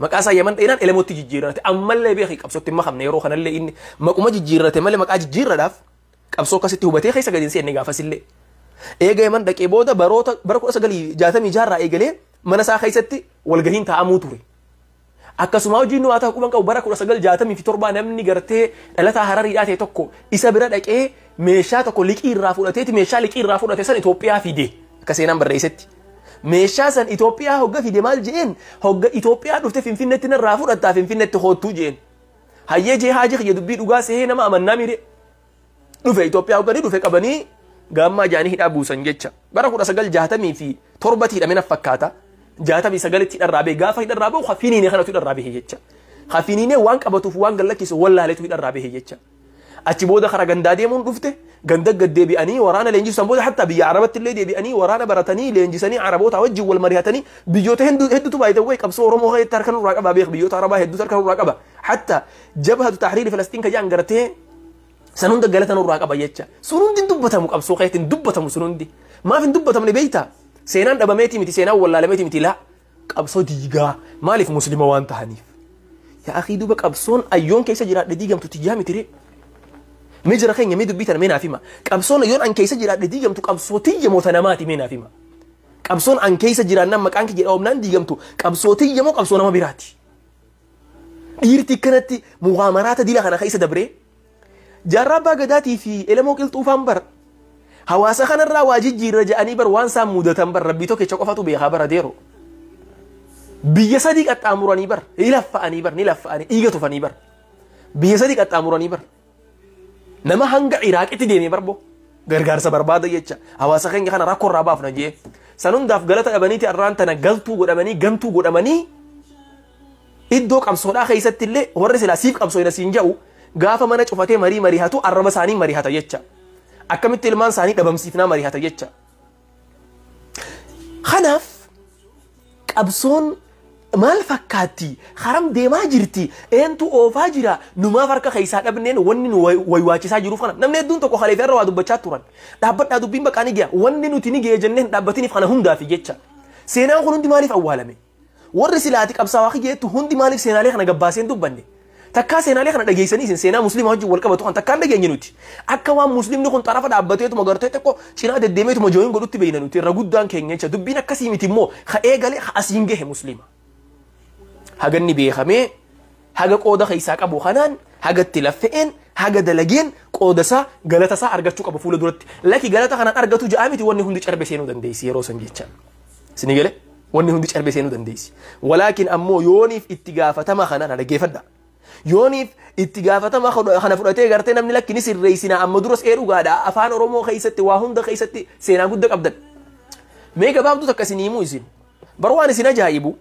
Maqaa isaa Yaman dheenaan Elemootti jijjiirrate. Ammallee beeki qabsootti hin makamne yeroo kanallee, inni maquma jijjiirrate malee maqaa jijjiirradhaaf qabsoo akkasitti hubatee keessa gadi hin seenne gaafasillee. Eega Yaman dhaqee booda baroota bara 1966 irraa eegalee mana isaa keessatti walgahiin taa'amuu ture. Akkasuma hojiin nu haa ta'u quban qabu bara 1967 namni gartee dhalataa Harariidhaa ta'e tokko isa bira dhaqee meeshaa tokko liqii irraa fudhateeti meeshaa liqii irraa fudhate san Itoophiyaa fide akka seenaan barreessetti. Meeshaa san Itoophiyaa hogga fide maal je'een? Hogga Itoophiyaa dhufte Finfinneetti narraa fudhattaa, Finfinneetti hoottuu je'een. Hayyee jee, haaji kiyya dubbii dhugaa sehee nama amannaa miire. Dhufe Itoophiyaa hogganii dhufe qabanii gaammaa jaanii hidhaa buusan jecha. Bara 1967tti hidhame na fakkaata. 69tti hidharraa bahe. Gaafa hidharraa bahu hafiniine kanatu hidharraa bahe jecha. Hafiniine waan qabatuuf waan gallakkisu wallaaleetu hidharraa bahe jecha. Achi booda kara gandaa deemuun dhufte, ganda gad deebi'anii waraana leenjisan. Booda hatta biyya Arabatti illee deebi'anii waraana baratanii leenjisanii Araboota wajjin wal mari'atanii biyyoota hedduutu baay'ee wayi qabsoo Oromoo keessatti harka nurraa qaba beek, biyyoota Arabaa hedduutu harka nurraa qaba. Hatta Jabhatu Tahriiri Filastiin ka jedhan gartee san hunda galata nurraa qaba jecha. Sun hundi hin dubbatamu, qabsoo keessatti hin dubbatamu sun hundi. Maaf hin dubbatamne beektaa? Seenaan dhabameeti miti, seenaan wallaalameeti miti laa. Qabsoo diigaa maaliif muslima waan tahaniif. Yaa akhii, duba qabsoon ayyoon keessa jiraadhe diigamtu tiyyaa miti ree? Mee jira keenya, mee dubbii tana mee naaf hima. Qabsoon ayyoon an keessa jiraadhe diigamtu qabsoo tiyya moo ta namaati? Mee naaf hima. Qabsoon an keessa jiraannaan maqaan kiyya dhaabnaan diigamtu qabsoo tiyya moo qabsoo nama biraati? Dhiirti kanatti muhaamaraata dila kana keessa dabree, Jaarraa Abbaa Gadaatii fi Elemoo Qilxuufaan bar hawaasa kanarraa waa jijjiirra jedhanii bar waan isaan mudatan bar Rabbii tokkicha qofatu beekaa bara deero. Biyya sadii qaxxaamuranii bar ni laffa'anii bar, ni laffa'anii dhiiga tufanii bar. Biyya sadii qaxxaamuranii bar. Nama hanga Iraaqitti deemee barbo gargaarsa barbaada jecha hawaasa keenya kana rakkoo irraa baafna jee. San hundaaf galata dhabaniiti arraan tana galtuu godhamanii, gantuu godhamanii, iddoo qabsoodhaa keessatti illee warri silaa siif qabsoo siin jedhu gaafa mana cufatee marii marihatu arraba isaanii marihata jecha. Akkamitti ilmaan isaanii dhabamsiifnaa marihata jecha. Kanaaf qabsoon maal fakkaatti? Haram deemaa jirti? Eentu oofaa jira? Numaaf harka keessaa dhabneen wanni nu waywaachisaa jiruuf kana. Namni hedduun tokko kaleef irra waa dubbachaa turan. Dhaabbadhaa, dubbiin baqaa ni ga'a. Wanni nuti ni ga'e jennee hin dhaabbatiniif kana hundaafi jecha. Seenaan kun hundi maaliif awwaalame? Warri silaati qabsaawaa kiyyeettu hundi maaliif seenaalee kana gabbaasee hin dubbanne? Takkaa seenaalee kana dhageessanii isin seenaa musliima wajjin wal qabatu kan takkaan dhageenye nuti. Akka waan muslimni kun xarafa dhaabbateetuma gartee xiqqoo cinaa deddeemeetuma jooyin godhutti beeyna nuti irra guddaan keenya jecha. Dubbiin akkasii miti immoo ka eegale ka asiin gahe muslima. Haganni beekamee haga qooda keessaa qabu kanaan, haga itti laffe'een, haga dalageen qooda isaa, galata isaa argachuu qaba fuula duratti. Laki, galata kanaan argatu ja'a miti, wanni hundi carbe seenuu dandeessi yeroo san jecha. Isinii galee, wanni hundi carbe seenuu dandeessi. Walaakin ammoo yooniif itti gaafatama kana na dhaggeeffadha. Yooniif itti gaafatama kana fudhatee gartee namni lakki ni sirreessinaa, amma duras ee dhugaadha, afaan Oromoo keessatti waa hunda keessatti seenaa guddaa qabdan. Mee gabaabduu takka isin himuu isin. Bar waan isin ajaa'ibu,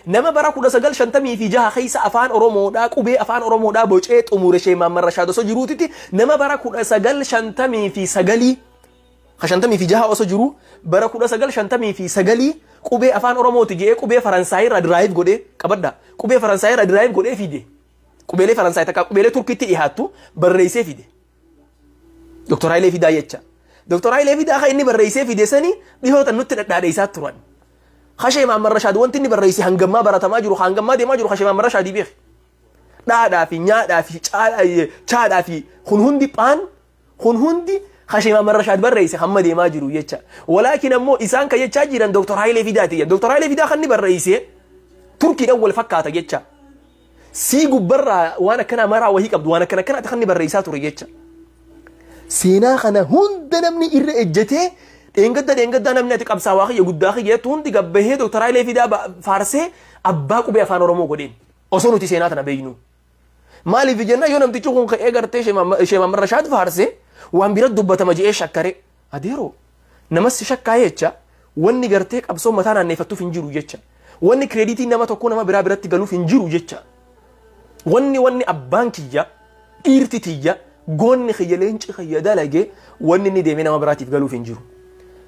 nama bara 1956 keessa afaan Oromoodhaa, qubee afaan Oromoodhaa bocee xumure Sheek Mahammad Rashaad osoo jiruutitti, nama bara 1959, 56 osoo jiru, bara 1959 qubee afaan Oromooti jedhee qubee Faransaayii irraa derive godhee, qabadha, qubee Faransaayii irraa derive godhee fide, qubeelee Faransaayii takka qubeelee Turkiitti dhiyaattu barreessee fide. Dr. Hayilee Fidaa jecha. Dr. Hayilee Fidaa kan inni barreessee fide sani dhihoota nutti dhadhaadheessaa turan. Hashee Mahammad Rashaad wanti inni barreesse hangammaa baratamaa jiru, hangammaa deemaa jiru Hashee Mahammad Rashaadii beek. Dhaadhaa fi nyaadhaa fi chaadhaa fi kun hundi, phaan kun hundi Hashee Mahammad Rashaad barreesse hamma deemaa jiru jecha. Walaakin ammoo isaan kan jechaa jiran Dr. Hayilee Fidaati. Dr. Hayilee Fidaa kan inni barreesse Turkiidhaan wal fakkaata jecha. Sii gubbarraa waan akkana maraa wahii qabdu, waan akkana akkanaati kan inni barreessaa ture jecha. Seenaa kana hunda namni irra ejjetee dheengadda dheengaddaa namni ati qabsaawaa kiyya guddaa kiyya jettu hundi gabbahee Dr. Hayilee Fidaa faarsee abbaa qubee afaan Oromoo godheen. Osoo nuti seenaa tana beeknu. Maaliif jenna, yoo namtichi kun ka'ee gartee Sheek Mahammad Rashaad faarsee waan bira dubbatama je'ee shakkare. Adeeroo, namas shakkaa jecha, wanni gartee qabsoo mataa naanneeffattuuf hin jiru jecha. Wanni creditiin nama tokko nama biraa biratti galuuf hin jiru jecha. Wanni abbaan kiyya, dhiirti tiyya, goonni kiyya, leenci kiyya dalage wanni inni deemee nama biraatiif galuuf hin jiru.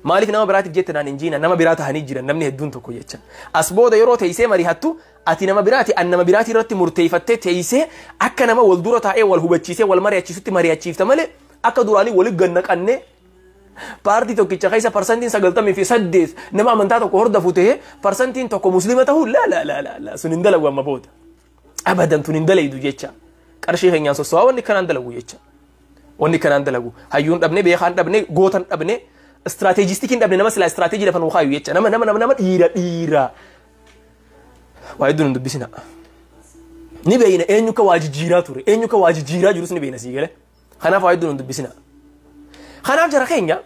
Maaliif nama biraatiif jette naan hin jiina, nama biraa tahanii jiran namni hedduun tokko jecha. As booda yeroo teessee mari'attu ati nama biraati, an nama biraati irratti murteeffattee teessee akka nama wal dura taa'ee wal hubachiisee wal mari'achiisutti mari'achiifta malee, akka duraanii walitti gannaqannee paartii tokkicha keessa parsantiin 98 nama amantaa tokko hordofu ta'ee parsantiin tokko muslima ta'uu, la la la la la, sun hin dalagu amma booda. Abadan tun hin dalaydu jecha. Qarshii keenyaan sossowaa wanni kanaan dalagu jecha. Wanni kanaan dalagu hayyuun dhabne, beekaan dhabne, gootan dhabne, strategisticiin dhabne, nama silaa istiraatejii lafa nuu kaayu jecha, nama nama nama nama dhiira dhiira. Waa hedduun hin dubbisina. Ni beeyna eenyu ka waa jijjiiraa ture, eenyu ka waa jijjiiraa jirus ni beeyna, sii gale. Kanaaf waa hedduun hin dubbisina. Kanaaf jara keenya,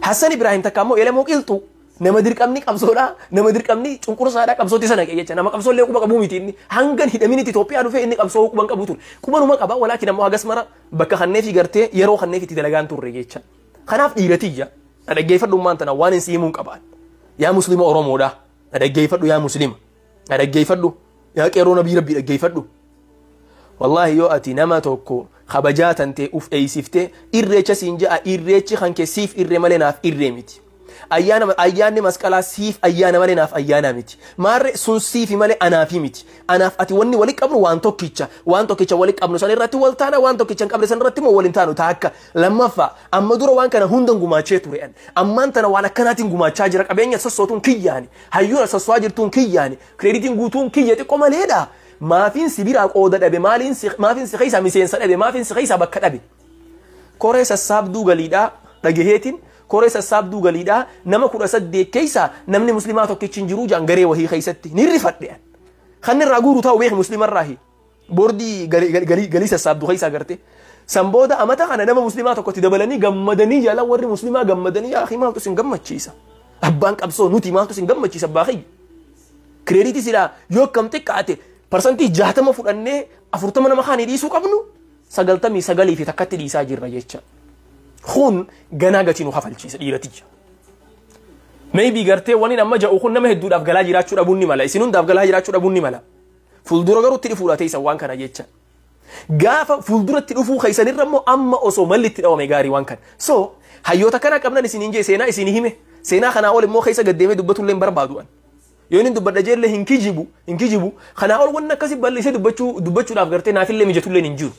Hassan Ibrahim takka ammoo Elemoo Qilxuu nama dirqamni qabsoodhaa, nama dirqamni cunqursaadhaa qabsootti sana jecha, nama qabsoollee quba qabuu miti inni. Hangan hidhaminitti Itoophiyaa dhufee inni qabsoo quban qabu ture. Qubanuma qaba, walaakin ammoo hagas mara bakka kanneefi gartee yeroo kanneef itti dalagaan turre jecha. Kanaaf dhiiratiyya, na dhaggeeffadhu, maan tana waan hin sihimuun qabaan. Yaa muslima Oromoodhaa, na dhaggeeffadhu, yaa muslima, na dhaggeeffadhu, yaa qeerroo nabii Rabbii, dhaggeeffadhu. Wallaahi yoo ati nama tokko kabajaa tantee uf eeysiftee irreecha siin ja'a, irreechi kan kee siif irree malee naaf irree miti. Ayyaana ayyaanni masqalaa siif ayyaana malee naaf ayyaanaa miti. Maarree sun siifi malee anaafi miti. Anaaf ati wanni wali qabnu waan tokkicha. Waan tokkicha wali qabnu san irratti wal taana, waan tokkicha hin qabne san irratti immoo wal hin taanu taakka. Lammaffaa, amma dura waan kana hundan gumaachee ture an. Ammaan tana waan akkanaatiin gumaachaa jira. Qabeenya sossootuun kiyyaani. Hayyuun sosso'aa jirtuun kiyyaani. Credit iin guutuun kiyya xiqqoo maleedha. Maafiin si biraa qooda dhabe, maafiin si keessaa miseensa dhabe, maafiin si keessaa bakka dhabe? Koree sassaabduu galiidhaa dhagaheetiin, koree sassaabduu galiidhaa nama 18 keessaa namni muslimaa tokkichi hin jiru jaan garee wahii keessatti ni rifadhe. Kan irraa guuru taa'u beeki muslimarraahi. Boordii galii sassaabduu keessaa garte. San booda amata kana nama muslimaa tokkotti dabalanii gammadanii jaalan, warri muslimaa gammadanii. Yaa akhi, maaltu isin gammachiisa? Abbaan qabsoo nuti, maaltu isin gammachiisa, abbaa kiyya? Credit ii silaa yoo akkam xiqqaate 60% fudhannee 40 nama kaanii dhiisuu qabnu, 99 fi takkatti dhiisaa jirra jecha. Kun ganaa gatii nu hafalchiisa, dhiiratiyya. Maybe gartee waniin amma ja'u kun nama hedduudhaaf galaa jiraachuu dhabuun ni mala. Isin hundaaf galaa jiraachuu dhabuun ni mala. Fuuldura garuu itti dhufuudha teessan waan kana jecha. Gaafa fuulduratti dhufuu keessanirra immoo amma osoo malli itti dhawame gaarii waan kana. So hayyoota kana qabnan isiniin jee, seenaa isinii hime. Seenaa kanaa ol immoo keessa gaddeemee dubbatullee hin barbaadu an. Yoo inni dubbadha jeellee hin kijibu, hin kijibu. Kanaa ol wanni akkasii bal'isee dubbachuudhaaf gartee naafillee mijatullee hin jiru.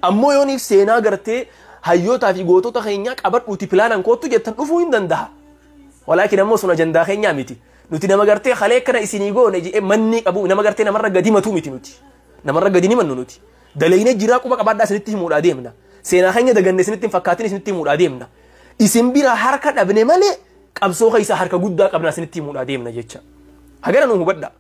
Ammoo yooniif seenaa gartee hayyootaa fi gootota keenyaa qabadhuuti pilaanan koottu jettan, dhufuu hin danda'a. Walaakin ammoo sun ajandaa keenyaa miti. Nuti nama gartee halee akkana isinii goone jedhee manni qabu, nama gartee namarra gadi matu miti nuti. Namarra gadi ni mannu nuti. Dalaynee jiraa, quba qabaadhaa, isinitti himuudhaa deemna. Seenaa keenya daganne isinitti hin fakkaatin, isinitti himuudhaa deemna. Isin bira harka dhabne malee qabsoo keessa harka guddaa qabna, isinitti himuudhaa deemna jecha. Hagana nu hubadha.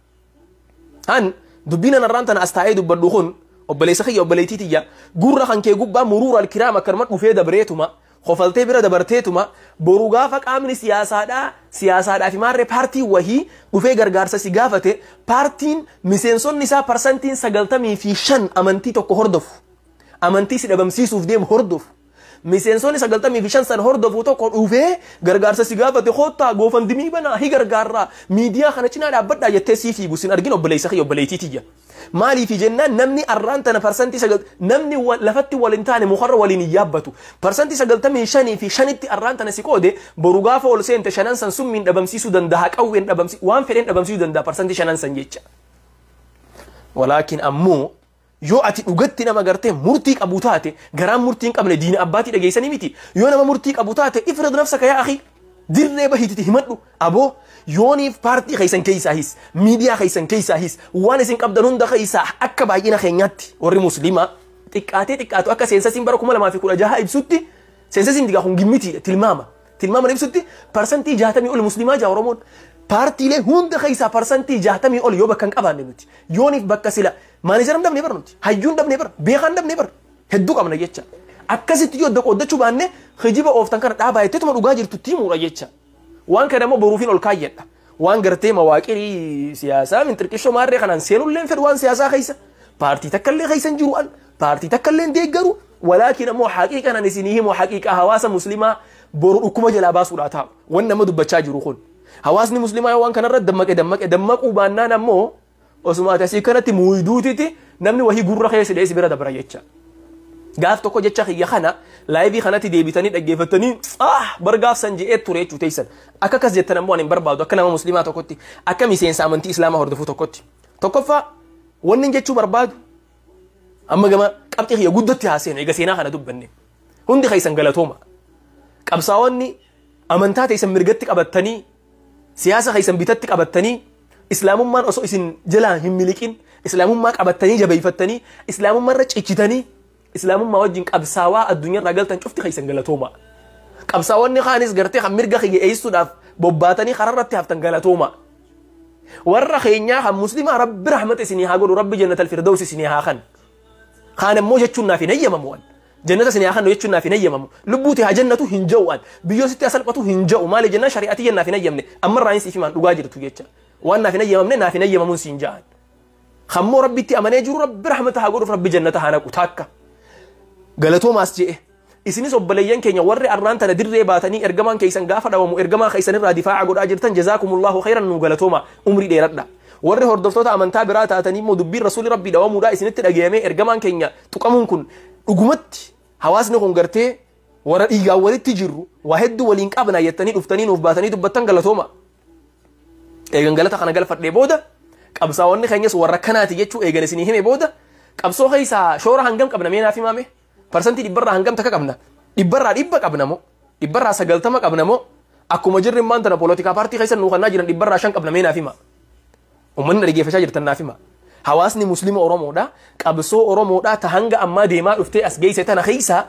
Han dubbiin anarraan tana as taa'ee dubbadhu kun, obboleessa kiyya, obboleettii tiyya, gurra kan kee gubbaa muruura alkiraam akkanuma dhufee dabreetuma kofaltee bira dabarteetuma, boru gaafa qaamni siyaasaadhaa fi maarree paartii wahii dhufee gargaarsa si gaafate, paartiin miseensonni isaa 95% amantii tokko hordofu, amantii si dhabamsiisuuf deemu hordofu, miseensonni 95 san hordofu tokko dhufee gargaarsa si gaafate, "Koottaa GoFundMe banaa, hi gargaarraa, miidiyaa kana cinaa dhaabbadhaa," jettee sii fiigu sin argin, obboleessa kiyya, obboleettii tiyya. Maaliifi jennaan, namni arraan tana 9% namni lafatti wal hin taane mukarra waliin hin yaabbatu. 95% fi 5tti arraan tana si qoode, boru gaafa ol seente shanan san summiin dhabamsiisuu danda'a, qawween dhabamsiisuu, waan fedheen dhabamsiisuu danda'a 5% san jecha. Walaakin ammoo yoo ati dhugatti nama gartee murtii qabu taate, garaan murtii hin qabne diina abbaatii dhageessanii miti. Yoo nama murtii qabu taate, افرض نفسك يا أخي, dirree bahiititi himadhu. Aboo, yooniif paartii keessan keessaahis, miidiyaa keessan keessaahis, waan isin qabdan hunda keessaa akka baay'ina keenyaatti warri musliimaa xiqqaatee xiqqaatu akka census iin bara 2016 ibsutti, census iin digaa kun gimmitiidha, tilmaama ibsutti, 60% ol musliimaa jaa Oromoon. Paartiilee hunda keessaa 60% ol yoo bakka hin qabaanne, nuti yooniif bakka sila manager an dhabnee bar, nuti hayyuun dhabnee bar, beekaan dhabnee bar, hedduu qabna jecha. Akkasitti yoo adda qooddachuu baanne, kijiba ooftan kana dhaabaa jetteetuma dhugaa jirtu himuudha jecha. Waan kana immoo boruufiin ol kaayyadha. Waan gartee mawaaqirii siyaasaa minxirqishoo maarree kanaan seenullee fedhu, waan siyaasaa keessa paartii takka illee keessa hin jiru, an paartii takka illee hin deeggaru. Walaakin ammoo haqiiqan an isinii himu, haqiiqa hawaasa muslimaa boru dhukkuba jalaa baasuudhaa taa'u wan nama dubbachaa jiru kun. Hawaasni muslimaa waan kanarra dammaqe dammaqe dammaquu baannaan ammoo osuma ati asii kanatti muuyiduutiti namni wahii gurra keessa dheessi bira dabra jecha. Gaaf tokko jecha kiyya kana live ii kanatti deebitanii dhaggeeffatanii, "Ah, bar gaaf san je'ee ture," jechuu teessan. Akka akkas jettan ammoo ani hin barbaadu, akka nama muslimaa tokkotti, akka miseensa amantii islaamaa hordofuu tokkotti. Tokkoffaa, wanni jechuu barbaadu, amma gama qabxii kiyya guddatti haaseenu, eega seenaa kana dubbanne. Hundi keessan galatooma. Qabsaa'onni amantaa teessan mirgatti qabattanii, siyaasa keessan bitatti qabattanii, islaamummaan osoo isin jalaa hin miliqin islaamummaa qabattanii jabeeffattanii, islaamummaa irra cichitanii, islaamummaa wajjin qabsaawaa addunyaarraa galtan cufti keessan galatooma. Qabsaawonni kaanis gartee kan mirga kiyya eessuudhaaf bobbaatanii kararratti haftan galatooma. Warra keenyaa kan muslimaa Rabbi rahmata isinii haa godhu, Rabbi jannatal firdaus isinii haa kan. Kaan ammoo jechuun naaf hin eeyyamamu an. Jannata isinii haa kannu jechuun naaf hin eeyyamamu. Lubbuuti haa jannatu hin ja'u an. Biyyoo sitti haa salphatu hin ja'u. Maali jennaan, shari'atii naaf hin eeyyamne. Ammarraa hin siif himaan, dhugaa jirtu jecha. Waan naaf hin eeyyamamne naaf hin eeyyamamuun siin ja'an. Kammoo Rabbitti amanee jiru Rabbi rahmata haa godhuuf, Rabbi jannata haa naqu takka. Galatoomaas je'e. Isinis obboleeyyan keenya warri arraan tana dirree baatanii ergamaan keessan gaafa dhawamu ergamaa keessan irraa difaa'a godhaa jirtan, جزاكم الله خيرا, nuu galatooma, umrii dheeradha. Warri hordoftoota amantaa biraa taatanii immoo dubbiin rasuulli Rabbii dhawamuudhaa isinitti dhagayamee, ergamaan keenya tuqamuun kun dhugumatti hawaasni kun gartee Warra dhiigaan walitti jirru waa hedduu waliin qabna jettanii dhuftanii nuuf baatanii dubbattan galatooma. Eegan galata kana galfadhee booda qabsaa'onni keenyas warra kanaati jechuu eegan isinii hime booda qabsoo keessaa shoora hangam qabna mee naaf himaame? Parsantii 100rraa hangam takka qabna? 100rraa 100 qabna moo? 100rraa 90 qabna moo? Akkuma jirri immaan tana poolitikaa paartii keessa nuu kannaa jiran 5% qabna mee naaf hima? Uummanni dhaggeeffachaa jirtan naaf hima. Hawaasni Muslima Oromoodha. Qabsoo Oromoodha ta hanga ammaa deemaa dhuftee as geesse tana keessa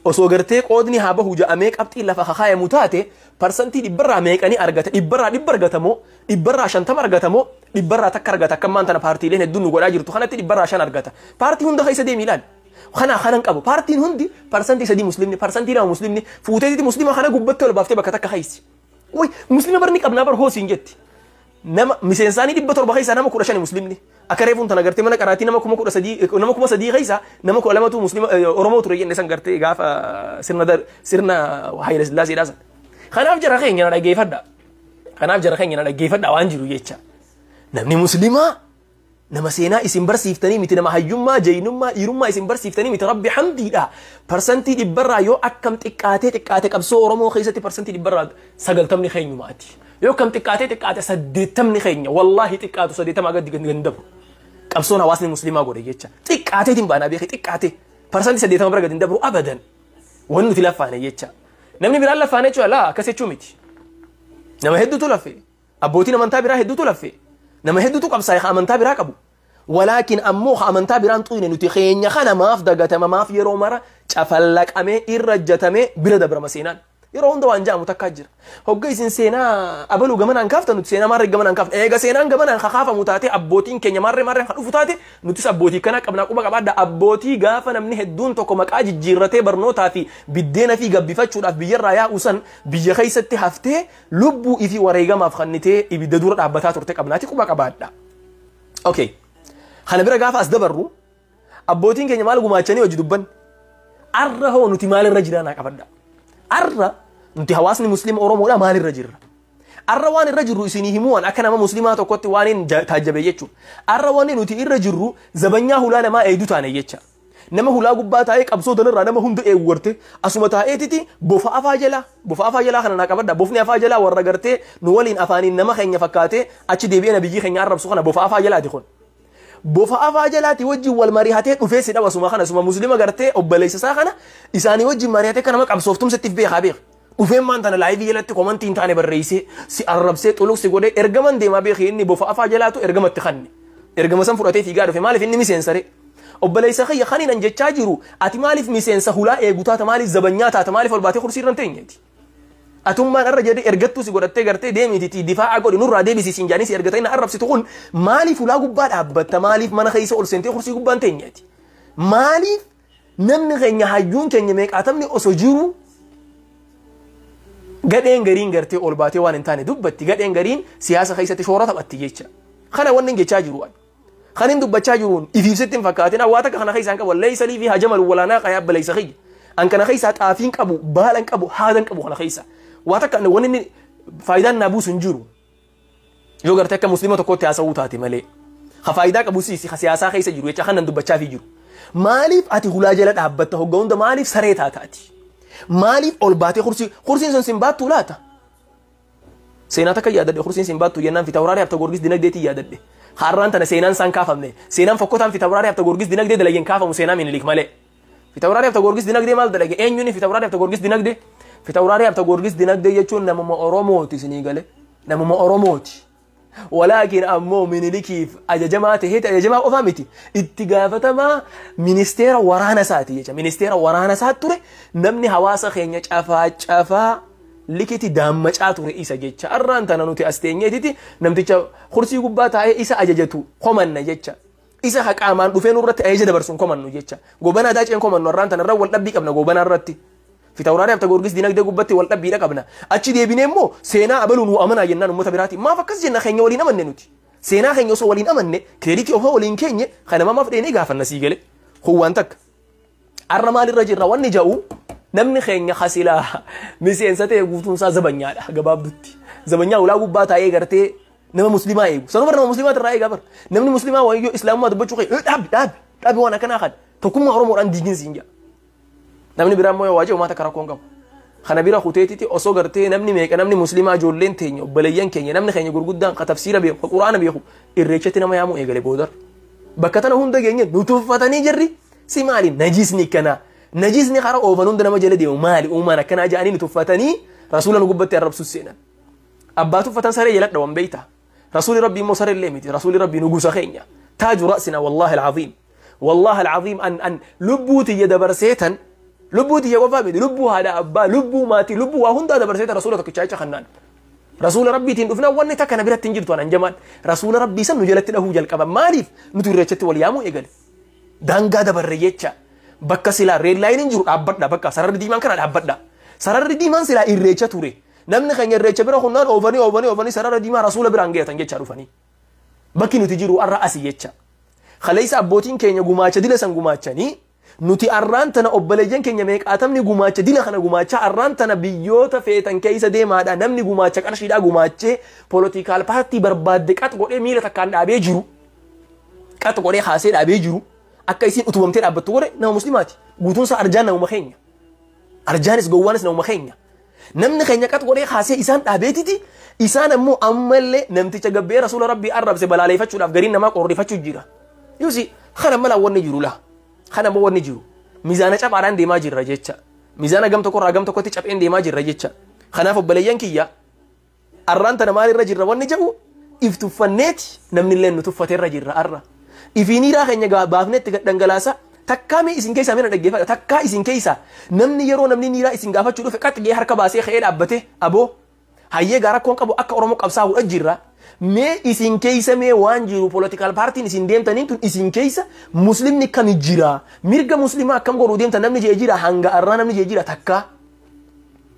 osoo gartee qoodni haa bahu ja'amee qabxii lafa kakaayamu taate parsantii 100rraa meeqanii argata? 100rraa 100 argata moo? 100rraa 50 argata moo? 100rraa takka argata? Akka ammaan tana paartiileen hedduun nu godhaa jirtu kanatti 5% argata. Paartii hunda keessa deemi ilaali. Kana kanan qabu. Paartiin hundi parsantii 3 muslimni, parsantii 2 muslimni, fuuteetiti muslima kana gubbatti ol baaftee bakka takka keessa. Way muslima barni qabnaa bar hoosiin jetti. Nama miseensaanii 700 keessaa nama 15 muslimni. Akka reefuun tana gartee mana qaraatii nama 13,000 nama 3,000 keessaa nama 12tu muslima Oromoo ture jenne san gartee gaafa sirna Haayile Sillaaseedhaa san. Kanaaf jara keenya na dhaggeeffadha. Kanaaf jara keenya na dhaggeeffadha waan jiru jecha. Namni muslimaa nama seenaa isin barsiiftanii miti, nama hayyummaa, jaynummaa, dhiirummaa isin barsiiftanii miti, rabbi hamdiidha. Parsantii 100rraa yoo akkam xiqqaatee xiqqaate qabsoo Oromoo keessatti parsantii 100rraa 90 keenyumaati. Yoo akkam xiqqaatee xiqqaate 80 keenya, wallaahi xiqqaatu 80 gadi gadi dabru. Qabsoon hawaasni muslimaa godhe jecha. Xiqqaateetiin baanaa beekee xiqqaatee parsantii 80 bira gadi hin dabru abadan. Wanni nuti laffaane jecha. Namni biraan laffaane jechuudha laa akkas jechuu miti. Nama hedduutu laffe. Abbootiin amantaa biraa hedduutu laffe. Nama hedduutu qabsaa'e amantaa biraa qabu. Walaakin ammoo amantaa biraan xuyne nuti keenya kana maaf dagatama, maaf yeroo mara cafallaqamee irra jatamee bira dabrama seenaan. Yeroo hunda waan ja'amu takkaa jira. Hogga isin seenaa abaluu gamanaan kaaftan nuti seenaa maarree gamanaan kaaftan. Eega seenaan gamanaan kakaafamu taate abbootiin keenya maarree maarree kan dhufu taate nutis abbootii kana qabnaa quba qabaadha. Abbootii gaafa namni hedduun tokko maqaa jijjiirratee barnootaa fi biddeena fi gabbifachuudhaaf biyyarraa yaa'u san biyya keessatti haftee lubbuu ifii wareegamaaf kannitee ibidda dura dhaabbataa turte qabnaati quba qabaadha. Okay. Kana bira gaafa as dabarru abbootiin keenya maal gumaachanii hojii dubban? Arra hoo nuti maalirra jiraa naa qabadha. Arra nuti hawaasni muslima Oromoodha maalirra jirra? Arra waan irra jirru isinii himuu waan akka nama muslimaa tokkotti waan hin taajjabe jechuudha. Arra waan nuti irra jirru zabanyaa hulaa namaa eegdu taane jecha. Nama hulaa gubbaa taa'ee qabsoo tanarraa nama hunda eegu garte asuma taa'eetiti bofa afaa jalaa, bofa afaa jalaa kana naa qabadha. Bofni afaa jalaa warra gartee nu waliin afaaniin nama keenya fakkaatee achi deebi'ee nabiyyii keenya arrabsu kana bofa afaa jalaati kun. Bofa afaa jalaati wajjin wal mari'atee dhufee si dhaba suma kana suma muslima gartee obboleessa isaa kana isaanii wajjin mari'atee kan nama qabsooftumsattiif beekaa beeka. Dhufeen maan tana laayivii jalatti komantii hin taane barreessee si arrabsee xuluq si godhee ergaman deemaa beekee inni bofa afaa jalaatu ergamatti kanne. Ergama san fudhatee fiigaa dhufe maaliif inni miseensare? Obboleessa kiyya kaniin an jechaa jiru ati maaliif miseensa hulaa eegu taata, maaliif zabanyaa taata, maaliif ol baatee kursii irra hin teenyeeti? Atummaan irra jedhee ergattuu si godhattee gartee deemiti difaa'a godhi nurraa deebisi siin jaanii si ergatanii na arrabsitu kun maaliif hulaa gubbaa dhaabbatta, maaliif mana keessa ol seentee kursii gubbaa hin teenyeeti? Maaliif namni keenya hayyuun keenya meeqaatamni osoo jiru gadheen gariin gartee ol baatee waan hin taane dubbatti, gadheen gariin siyaasa keessatti shoora taphatti jecha. Kana wanni hin jechaa jiru. Kan hin dubbachaa jiruun ifiif sitti hin fakkaatin waa takka kana keessaan qabu leeysa lii fi hajamalu walaanaa qayaa obboleessa kiyya. An kana keessaa xaafiin qabu, baalan qabu, haadan qabu kana keessa. Waa takka wanni inni faayidaan naa buusu hin jiru. Yoo gartee akka muslima tokkotti haasa'uu taate malee. Ha faayidaa qabu siisi ha siyaasaa keessa jiru jecha kanan dubbachaa fi jiru. Maaliif ati hulaa jala dhaabbatta hogga hunda, maaliif saree taata ati? Maaliif ol baatee kursiin sun sin baattuu laata? Seenaa takka yaadadhe kursiin sin baattuu jennaan Fitawraarii Habta Goorgis dinagdeetii yaadadhe. Har'aan tana seenaan isaan kaafamne. Seenaan fokkotaan Fitawraarii Habta Goorgis dinagdee dalageen kaafamu seenaa Minilik malee. Fitawraarii Habta Goorgis dinagdee maal dalage? Eenyuun Fitawraarii Habta Goorgis dinagdee? Fitawraarii Habta Goorgis dinagdee jechuun namuma Oromooti isinii gale. Namuma Oromooti. Walaakin ammoo Minilikiif ajajamaa taheeti ajajamaa qofaa miti. Itti gaafatamaa ministeera waraana isaati jecha. Ministeera waraana isaa ture namni hawaasa keenya cafaa cafaa likiti daammacaa ture isa jecha. Arraan tana nuti as teenyeetiti namticha kursii gubbaa taa'ee isa ajajatu komanna jecha. Isa haqaamaan dhufee nurratti ajaja dabarsuun komannu jecha. Gobanaa daaceen komannu arraan tana irra wal dhabbii qabna gobanaa irratti. Fitawraarii Habta Goorgis dinagdee gubbatti wal dhabbiidha qabna. Achi deebinee immoo seenaa abaluu nu amanaa jennaan uummata biraati. Maaf akkas jenna keenya waliin amanne nuti? Seenaa keenya osoo waliin amanne kireeditii ofoo waliin keenye kan nama maaf dheenee gaafanna sii gale. Kun waan takka. Arra maalirra jirra wanni ja'u namni keenya hasilaa miseensa ta'e guutuun isaa zabanyaadha gabaabdutti. Zabanyaa ulaa gubbaa taa'ee gartee nama muslimaa eegu. Sanuma nama muslimaa irraa eegaa bara. Namni muslimaa wayyoo islaamummaa dubbachuu kee dhaabi dhaabi dhaabi waan akkanaa kan tokkummaa Oromoodhaan diigin siin jedha. Namni biraa immoo yoo waajee uummata akka rakkoon qabu. Kana bira kuteetiti osoo gartee namni meeqa, namni muslimaa, ijoolleen teenya, obboleeyyan keenya, namni keenya gurguddaan ka tafsiira beeku, ka quraana beeku irreechatti nama yaamuu eegale boodar. Bakka tana hunda geenye nu tuffatanii jirri, si maali najisni akkanaa, najisni kara oofan hunda nama jala deemu maali uumaan akkanaa jedhanii nu tuffatanii rasuula nu gubbatti arrabsu seenan. Abbaa tuffatan saree jala dhawan beeyta. Rasuuli rabbii immoo saree illee miti. Rasuuli rabbii nu gusa keenya. Taaju ra'sina, wallaahi alcaziim. Wallaahi alcaziim, an lubbuu tiyya dabarseetan, lubbuu tiyya qofaa miti, lubbuu haadha abbaa, lubbuu maatii, lubbuu waa hundaa dabarseetan rasuula tokkichaa jecha kannaan. Rasuula rabbiitiin dhufnaan wanni takka na biratti hin jirtu anan jamaan. Rasuula rabbii san nu jalatti dhahuu jalqaban. Maaliif? Nuti irreechatti wal yaamuu eegale. Daangaa dabarre jecha. Bakka silaa red line hin jiru dhaabbadha, bakka sararri diimaan kana dhaabbadha. Sararri diimaan silaa irreecha ture. Namni keenya irreecha bira hunnaan oofanii oofanii oofanii sarara diimaa rasuula biraan geetan jecha dhufanii. Bakki nuti jiru arra asii jecha. Kaleessa abbootiin keenya gumaacha dila san gumaachanii, nuti arraan tana obboleeyyan keenya meeqaatamni gumaacha dila kana gumaachaa arraan tana biyyoota feetan keessa deemaadha, namni gumaacha qarshiidhaa gumaachee political party barbaadde qax godhee miila takkaan dhaabee jiru, qax godhee haasee dhaabee jiru, akka isiin utubamtee dhaabbattu godhe nama muslimaati. Guutuun isaa arjaan namuma keenya. Arjaanis gowwaanis namuma keenya. Namni keenya qax godhee haasee isaan dhaabeetiti, isaan ammoo ammallee namticha gabbee rasuula rabbii arrabse balaaleeffachuudhaaf gariin namaa qorrifachuu jira. Yuusi kana mala wanni jiru laa. Kana ammoo wanni jiru mizaana caphaadhaan deemaa jirra jecha. Mizaana gam tokkorraa gam tokkotti capheen deemaa jirra jecha. Kanaaf obboleeyyan kiyya, arraan tana maalirra jirra wanni jedhu, if tuffanneeti namni illee nu tuffateerra jirra arra. Ifiiniiraa keenya baafneetti gad dhangalaasa. Takkaa mee isin keessaa mina dhaggeeffadha. Takkaa isin keessaa namni yeroo namni niiraa isin gaafachuu dhufe qaxxigee harka baasee ka'ee dhaabbate, aboo hayyee gaa rakkoon qabu, akka Oromoo qabsaa'uudha jirra. Mee isin keessa mee waan jiru, political partyn isin deemtaniin tun, isin keessa muslimni kami jira? Mirga muslimaa akkam godhuu deemtan namni jee jira? Hanga arraa namni jee jira? Takkaa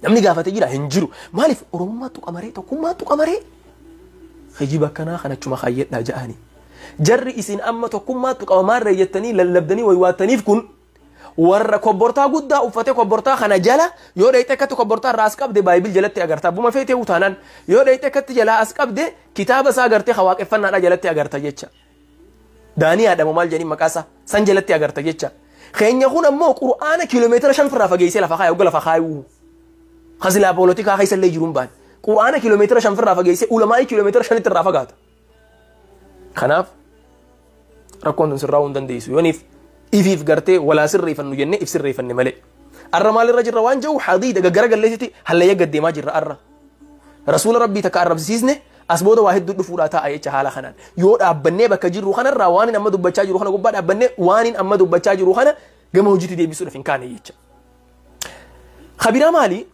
namni gaafate jira? Hin jiru. Maaliif? Oromummaattu qamaree, tokkummaattu qamaree. Kijiba akkanaa kanachuma kaayyadhaa ja'anii. Jarri isin amma tokkummaattu qabamaarree jettanii lallabdanii waywaattaniif kun warra kobbortaa guddaa uffatee, kobbortaa kana jala yoo dheeyxee akkatti kobbortaa irraa as qabde Bible jalatti agarta. Abbuma feetee utaanaan yoo dheeyxee akkatti jalaa as qabde kitaaba isaa agartee waaqeffannaadhaa jalatti agarta jecha. Daanii haadhamu maal jedhanii maqaa isaa san jalatti agarta jecha. Keenya kun ammoo qur'aana kiiloomeetira 5 irraa fageessee lafa kaaya, hogga lafa kaayuu. Kasilaa poolitikaa keessa illee jiruun baane. Qur'aana kiiloomeetira 5 irraa fageessee ulamaa'ii kiiloomeetira 5tti irraa fagaata. Kanaaf rakkoon tun sirraa hin dandeessu. Yooniif ifiif gartee walaa sirreeffannu jennee if sirreeffanne malee. Arra maalirra jirra waan jiru, hadiida gaggara galleessitti hallayya gaddeemaa jirra arra. Rasuula rabbii takka arrabsiisne as booda waa hedduu dhufuudhaa taa'a jecha haala kanaan. Yoo dhaabbannee bakka jirru kanarraa waan amma dubbachaa jiru kana gubbaa dhaabbannee waan amma dubbachaa jiru kana gama hojiitti deebisuudhaaf hin kaane jecha. Kabiraa maali?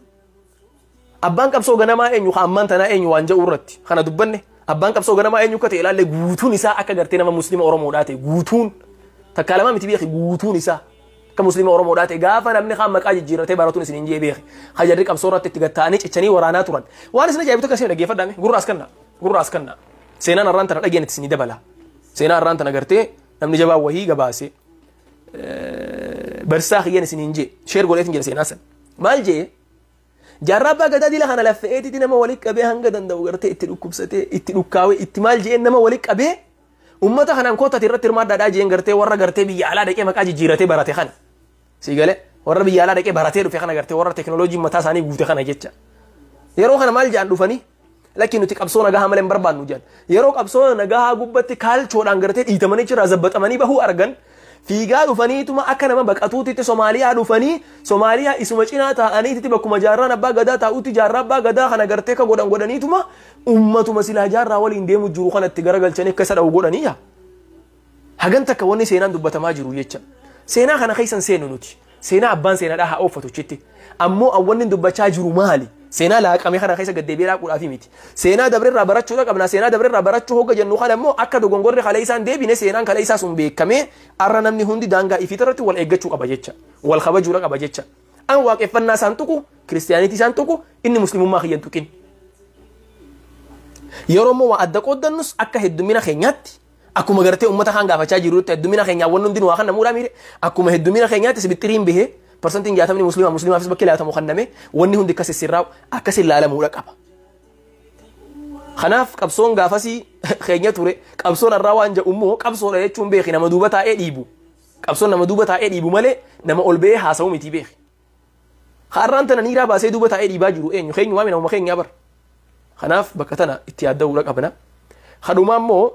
Abbaan qabsoo ganamaa eenyu, ka ammaan tanaa eenyu waan jedhu irratti kana dubbanne. Abbaan qabsoo ganamaa eenyu akka ta'e ilaalle, guutuun isaa akka gartee nama muslima Oromoodhaa ta'e, guutuun takkaa lama miti beeki, guutuun isaa akka muslima Oromoodhaa ta'e gaafa namni kaan maqaa jijjiirratee baratuun isin hin jee beeki. Hajarri qabsoo irratti itti gatta'anii cichanii waraanaa turan. Waan isin ajaa'ibu tokko isin dhaggeeffadhaame, gurra as kenna, gurra as kenna. Seenaan arraan tana dhageen itti isinii dabala. Seenaa arraan tana gartee namni jabaa wahii gabaase. Barsiisaa kiyyaan isin hin jee share godheetin jira seenaa san. Maal jee? Jaarraa abbaa gadaa dila kana laffe'eetiti nama walitti qabee hanga danda'u gartee itti dhukkubsatee, itti dhukkaawee, itti maal jeen nama walitti qabee, ummata kanaan kootati irratti hirmaadhaadhaa jeen, gartee warra gartee biyya alaa dhaqee maqaa jijjiiratee barate kana. Sii galee, warra biyya alaa dhaqee baratee dhufe kana, gartee warra teekinooloojiin mataa isaanii guute kana jecha. Yeroo kana maal jedhan dhufanii? Lakki, nuti qabsoo nagahaa malee hin barbaannu jedhan. Yeroo qabsoo nagahaa gubbatti kaalchoodhaan gartee dhiitamanii jira zabbaxamanii bahuu argan, fiigaa dhufaniituma akka nama baqatuutitti Somaaliyaa dhufanii, Somaaliyaa isuma cinaa taa'aniititti bakkuma jaarraan abbaa gadaa taa'utti jaarraa abbaa gadaa kana gartee ka godhan godhaniituma ummatuma silaa jaarraa waliin deemu jiru kanatti garagalchanii akka isa dha'u godhanii yaa. Hagan takka wanni seenaan dubbatamaa jiru jecha. Seenaa kana keessan seenu nuti. Seenaa abbaan seenaadhaa haa ooffatu chitti. Ammoo awwanni dubbachaa jiru maali? Seenaa laaqame kana keessa gaddeebi'ee laaquudhaaf miti. Seenaa dabrerraa barachuudha qabna. Seenaa dabrerraa barachuu hogga jennu kana immoo akka dogongorri kalee isaan deebine, seenaan kalee isaa sun beekamee arra namni hundi daangaa ifiit irratti wal eeggachuu qaba jecha. Wal kabajuudha qaba jecha. An waaqeffannaa isaan tuqu, kiristiyaanitii isaan tuqu, inni muslimummaa kiyyan tuqin. Yeroo immoo waa adda qooddannus akka heddumina keenyaatti, akkuma gartee uummata kaan gaafachaa jirutti, heddumina keenyaa wanni hundi waa kan namuudhaa miire, akkuma heddumina keenyaatti sibixxiriin bahee 60% musliima, muslimaafis bakki laatamu kanname, wanni hundi akkas sirraa'u akkas ilaalamuudha qaba. Kanaaf qabsoon gaafasii keenya ture, qabsoon irraa waan jedhu immoo qabsoodha jechuun beeki nama duuba taa'ee dhiibu. Qabsoon nama duuba taa'ee dhiibu malee nama ol ba'ee haasa'u miti beeki. Har'aan tana niiraa baasee duuba taa'ee dhiibaa jiru eenyu? Keenyumaa mi namuma keenyaa bara. Kanaaf bakka tana itti yaadda'uudha qabna. Kadhumaa immoo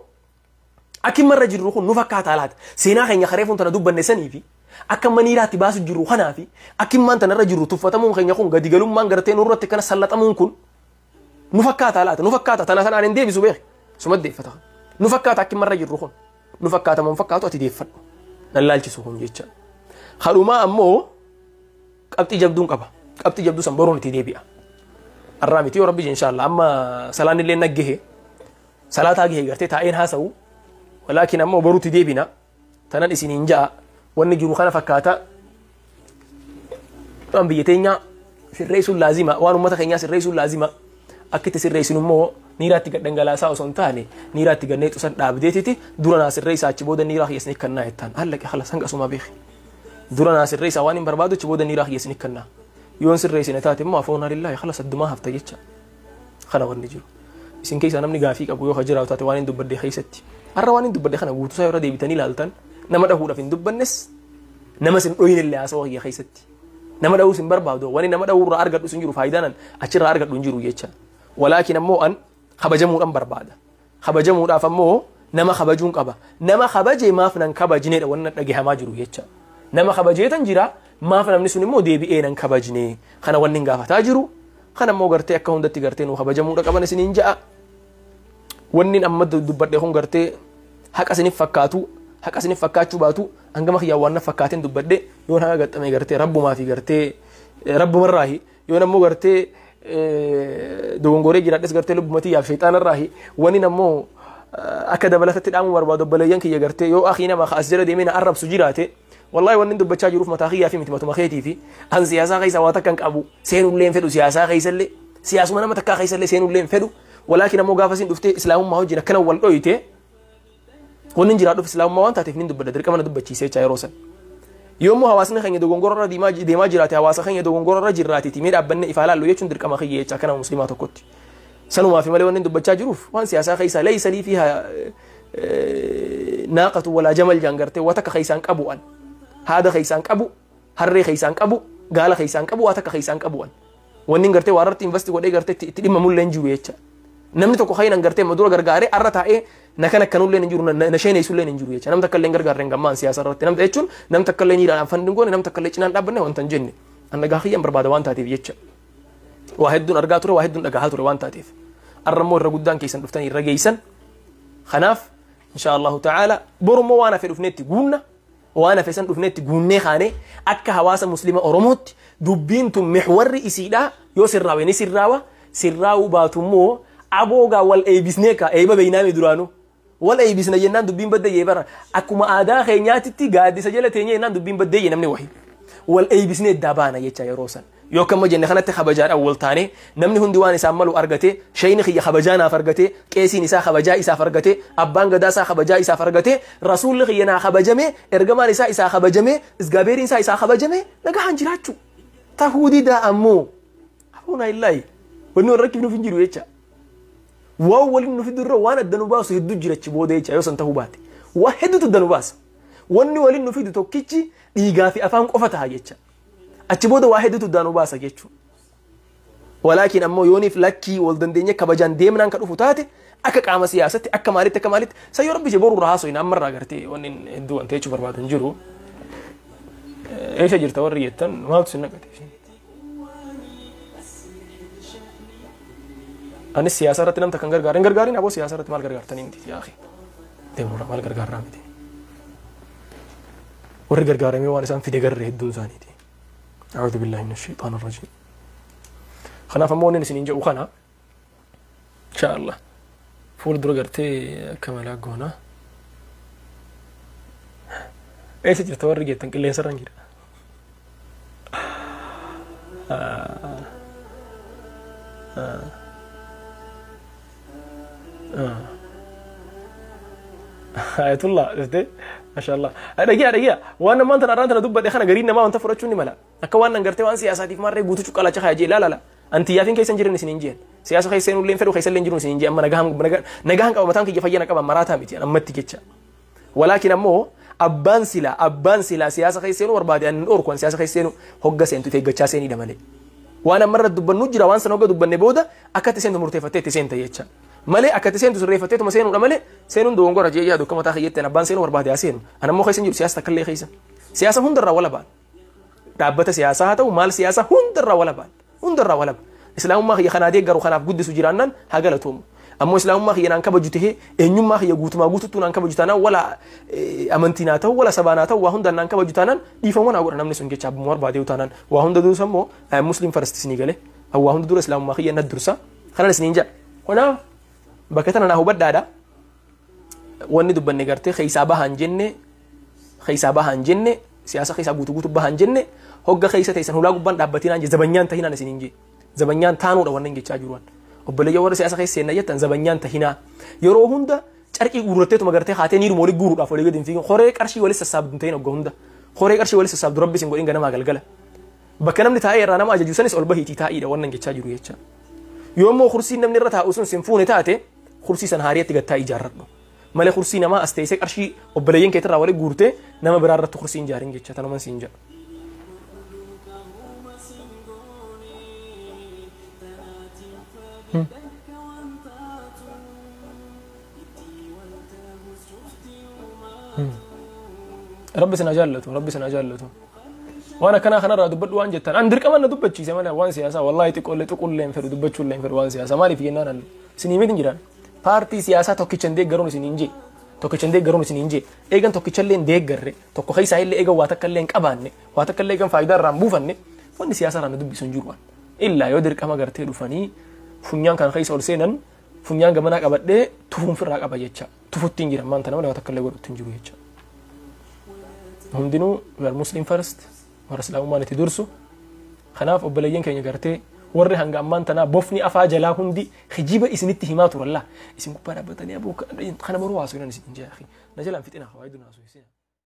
akki marra jirru kun nu fakkaataa laata? Seenaa keenya kareefuun tana dubbanne sanii fi akka amma niiraatti baasu jirru kanaa fi akki immaan tanarra jirru tuffatamuun keenya kun gadi galummaan gartee nurratti kana sallaxamuun kun nu fakkaataa laata? Nu fakkaata tana sanaan hin deebisu beeki. Suma deeffata. Nu fakkaata akki marra jirru kun. Nu fakkaata moo fakkaatu ati deeffadhu. Nan laalchisu kun jecha. Kadhumaa ammoo qabxii jabduun qaba. Qabxii jabduu san boruun itti deebi'a. Arraa miti yoo rabbi inshallah amma salaan illee naggahe salaataa gahe gartee taa'een haasa'u walaakin ammoo boruutti deebina tanan isiniin ja'a wanni jiru kana fakkaata waan biyya teenyaa sirreessuun laazima waan uummata keenyaa sirreessuun laazima akka itti sirreessinu immoo niiraatti gad dhangalaasaa osoo hin taane niiraatti gad neexu san dhaabdeetiti dura naa sirreessaa achi booda niiraa kiyya kannaa jettaan hallaqe halas hanqasumaa beeki dura naa sirreessaa waan hin barbaadu achi booda niiraa kiyya kannaa yoon sirreessine taate immoo afoon lillaahi halas addumaa hafta jecha kana wanni jiru isin keessaa namni gaafii qabu yoo jiraatu taate waan hin dubbadde keessatti har'a waan hin dubbadde kana guutuusaa yeroo deebitanii ilaaltan nama dhahuudhaaf hin dubbannes nama sin dhoyin illee haasawaa kiyya keessatti nama dhahuus hin barbaadu wani nama dhahuurraa argadhu sun jiru faayidaan achirraa argadhu hin jiru jecha walaakin ammoo an kabajamuudhaan barbaada kabajamuudhaaf ammoo nama kabajuun qaba nama kabaje maaf nan kabajneedha wanni dhagahamaa jiru jecha nama kabajeetan jira maaf namni sun immoo deebi'ee nan kabajne kana wanni hin gaafataa jiru kana immoo gartee akka hundatti gartee nu kabajamuudha qaban isiniin ja'a wanni amma dubbadhe kun gartee haqa isiniif fakkaatu haqa isiniif fakkaachuu baatu hangama kiyyaa waan na fakkaateen dubbadhe yoon haqa gaxxame gartee rabbumaa fi gartee rabbumarraahi yoon ammoo gartee dogongoree jiraadhes gartee lubbumatiyyaaf shayxaanarraahi wanni ammoo akka dabalatatti dhaamuu barbaadu obboleeyyan kiyya gartee yoo akii nama as jala deemee na arrabsu jiraate wallahi wanni dubbachaa jiruuf mataa kiyyaa fi miti matuma keetii fi an siyaasaa keessa waa takka hin qabu seenullee hin fedhu siyaasaa keessallee siyaasuma nama takkaa keessallee seenullee hin fedhu walaakin ammoo gaafa isin dhuftee islaamummaa wajjin akkana wal dhoyite wanni jiraadhuuf islaamummaa waan taateef nin dubbadha dirqama na dubbachiisee jechaa yeroo san. Yommuu hawaasni keenya dogongora irra deemaa jiraate hawaasa keenya dogongora irra jirraatiiti mee dhaabbanne ifaa laallu jechuun dirqama kiyya jechaa kana musliimaa tokkotti. Sanumaa fi malee wanni dubbachaa jiruuf waan siyaasaa keessaa laysa lii fiihaa naaqatu walaa jamal jaan gartee waa takka keessaan qabu an. Haada keessaan qabu, harree keessaan qabu, gaala keessaan qabu, waa takka keessaan qabu an. Wanni gartee waa irratti investi godhee gartee itti dhimma mullee hin jiru jecha. Namni tokko kayinan gartee madura gargaaree arra taa'ee na kan akkanullee hin jiru na sheeneessullee hin jiru jecha. Namni takka illee hin gargaarre hin gammaan siyaasa irratti. Namni jechuun namni takka illee niiraan afaan goone namni takka illee cinaan dhaabbanne wanta hin jenne. An nagaa kiyyaan barbaada waan taateef jecha. Waa hedduun argaa ture waa hedduun dhagahaa ture waan taateef. Arra immoo irra guddaan keessan dhuftanii irra geessan. Kanaaf insha Allahu ta'ala borummoo waan hafe dhufneetti guunna. Waan hafe san dhufneetti guunnee kaanee akka hawaasa muslima Oromootti dubbiin tun mihwarri isiidhaa yoo sirraawe ni sirraawa sirraawuu baatu immoo aboogaa wal eebisnee ka eeba beeynaami duraanuu wal eebisna jennaan dubbiin baddeeyyee bara akkuma aadaa keenyaatitti gaaddisa jala teenyee jennaan dubbiin baddeeyyee namni wahi wal eebisnee eddaa baana jecha yeroo san yoo kamma jenne kanatti kabajaadhaan wal taanee namni hundi waan isaan malu argate shayni kiyya kabajaa naaf argate qeesiin isaa kabajaa isaaf argate abbaan gadaa isaa kabajaa isaaf argate rasuulli kiyya naa kabajame ergamaan isaa isaa kabajame isgaabeeriin isaa isaa kabajame nagahaan jiraachuu tahuu didaa ammoo hafuunaa illaahi wanni warra rakkifnuuf hin jiru jecha. Waan waliin nu fidurra waan adda nu baasu hedduu jira achi booda jecha yoo san tahuu baate waa hedduutu adda nu baasa wanni waliin nu fidu tokkichi dhiigaa fi afaan qofa ta'a jecha achi booda waa hedduutu adda nu baasa jechuudha. Walaakin ammoo yooniif lakkii wal dandeenye kabajaan deemnaan ka dhufu taate akka qaama siyaasatti akka maalitti akka maalitti sayyoo rabbi jee boruu haasoo hin ammarraa gartee wanni hedduu wanta jechuu barbaadu hin jiru. Eessa jirta warri jettan maaltu sin naqate? Anis siyaasa irratti namta kan gargaarin gargaarin aboo siyaasa irratti maal gargaartanii miti yaa akhi deemurra maal gargaarraa miti warri gargaaramee waan isaan fide garree hedduun isaaniiti a'uudhu billahi min ashaytaan arrajiim kanaaf ammoo inni isiniin jedhu kana insha Allah fuula dura gartee akka malaa goona eessa jirta warri jettan qilleensa irra hin jira Ayatullah dhuftee mashallah dhagiyaa dhagiyaa waan namaan tana arraan tana dubbadhe kana gariin namaa wanta fudhachuun ni mala akka waan nan gartee waan siyaasaatiif maarree guutuu cuqqalacha kaya jee laala antiyaafiin keessa hin jiran isin hin jeen siyaasa keessa seenullee hin fedhu keessa illee hin jiru isin hin jeen amma nagahan qaba mataan kiyya fayyana qaba maraataa miti ammatti jecha walaakin ammoo Abbaan silaa siyaasa keessa seenuu barbaade, ani dhorku. Siyaasa keessa seenuu hogga seentu eeggachaa seeniidha malee. Waan ammarra dubbannu jira. Waan sana hogga dubbanne booda akka itti seentu murteeffattee itti seenta jecha. Malee akka itti seentu sirreeffatteetuma seenuudha malee seenuun dogongora jee yaadu akka mataa kiyyatteen. Abbaan seenuu barbaade haa seenu. Ani ammoo keessa hin jiru siyaasa takkallee keessa. Siyaasa hundarraa wala ba'an. Dhaabbata siyaasaa haa ta'u, maal, siyaasa hundarraa wala ba'an. Hundarraa wala ba'an. Islaamummaa kiyya kanaa deeggaru, kanaaf guddisu jiraannaan haa galatoomu. Ammoo islaamummaa kiyya naan kabaju tahee, eenyummaa kiyya guutumaa guututtuu naan kabaju taanaan, wala amantii naa ta'u, wala sabaa naa ta'u, waa hundaan naan kabaju taanaan, dhiifama naa godha namni sun jecha. Abbuma barbaade taanaan, waa hunda dursa immoo Muslim first isinii galee, waa hunda dura islaamummaa kiyya na dursa kanan isiniin jedha. Kanaaf bakka tana naa hubadhaadha. Wanni dubbanne gartee keessaa bahaan jenne, keessaa bahaan jenne, siyaasa keessaa guutuu guutuu bahaan jenne. Hogga keessa teessan hulaa gubbaan dhaabbatinaan je, zabanyaan tahinaan isiniin je. Zabanyaan taanuudha wannan jechaa jiruwan. Obboleeyyan warra siyaasa keessa seenna jettan, zabanyaan tahinaa. Yeroo hunda carqii guurratteetuma gartee haatee niiruma walii guuruudhaaf walii gadi hin fiigin. Horee qarshii walis sassaabdu hin ta'in. Hogga hunda horee qarshii walis sassaabdu rabbi isin godhin ganamaa galgala. Bakka namni taa'ee irraa nama ajaju sanis ol bahiitii taa'iidha wannan jechaa jiru jecha. Yoo immoo kursiin namni irra taa'u sun sin fuune taate, kursii san haariyaatti gattaa ijaarradhu malee, kursii namaa as teessee qarshii obboleeyyan keetirraa walii guurtee nama biraa irratti kursii hin ijaarin jecha. Tanuman siin jedha. Rabbi isin haa jaallatu, Rabbi isin haa jaallatu. Waan akkanaa kanarraa dubbadhu waan jettan, an dirqama na dubbachiise malee, waan siyaasaa wallaahi xiqqoollee xuqullee hin fedhu, dubbachuullee hin fedhu waan siyaasaa. Maaliif jennaan, an isinii miti hin jiran. Paartii siyaasaa tokkicha hin deeggaruun isin hin jee. Tokkicha hin deeggaruun isin hin jee. Eegan tokkicha illee hin deeggarre, tokko keessaa illee eegan waa takka illee hin qabaanne, waa takka illee eegan faayidaa irraa hin buufanne, wanni siyaasaa irraa na dubbisu hin jiru waan. Illaa yoo dirqama gartee dhufanii funyaan kan keessa ol seenan, funyaan gamanaa qabadhee tufuun firraa qaba jecha. Tufutti hin jiran maanta nama takka illee godhutti hin jiru jecha. Hundinuu we are Muslim first, warra islaamummaan itti dursu. Kanaaf obboleeyyan keenya gartee warri hanga ammaan tanaa bofni afaa jalaa hundi hijiba isinitti himaa turallaa. Isin gubbaa dhaabbatanii aboo kana boruu haasoo isin hin jee. Na jalaan fixina hawaayiduu naasoo.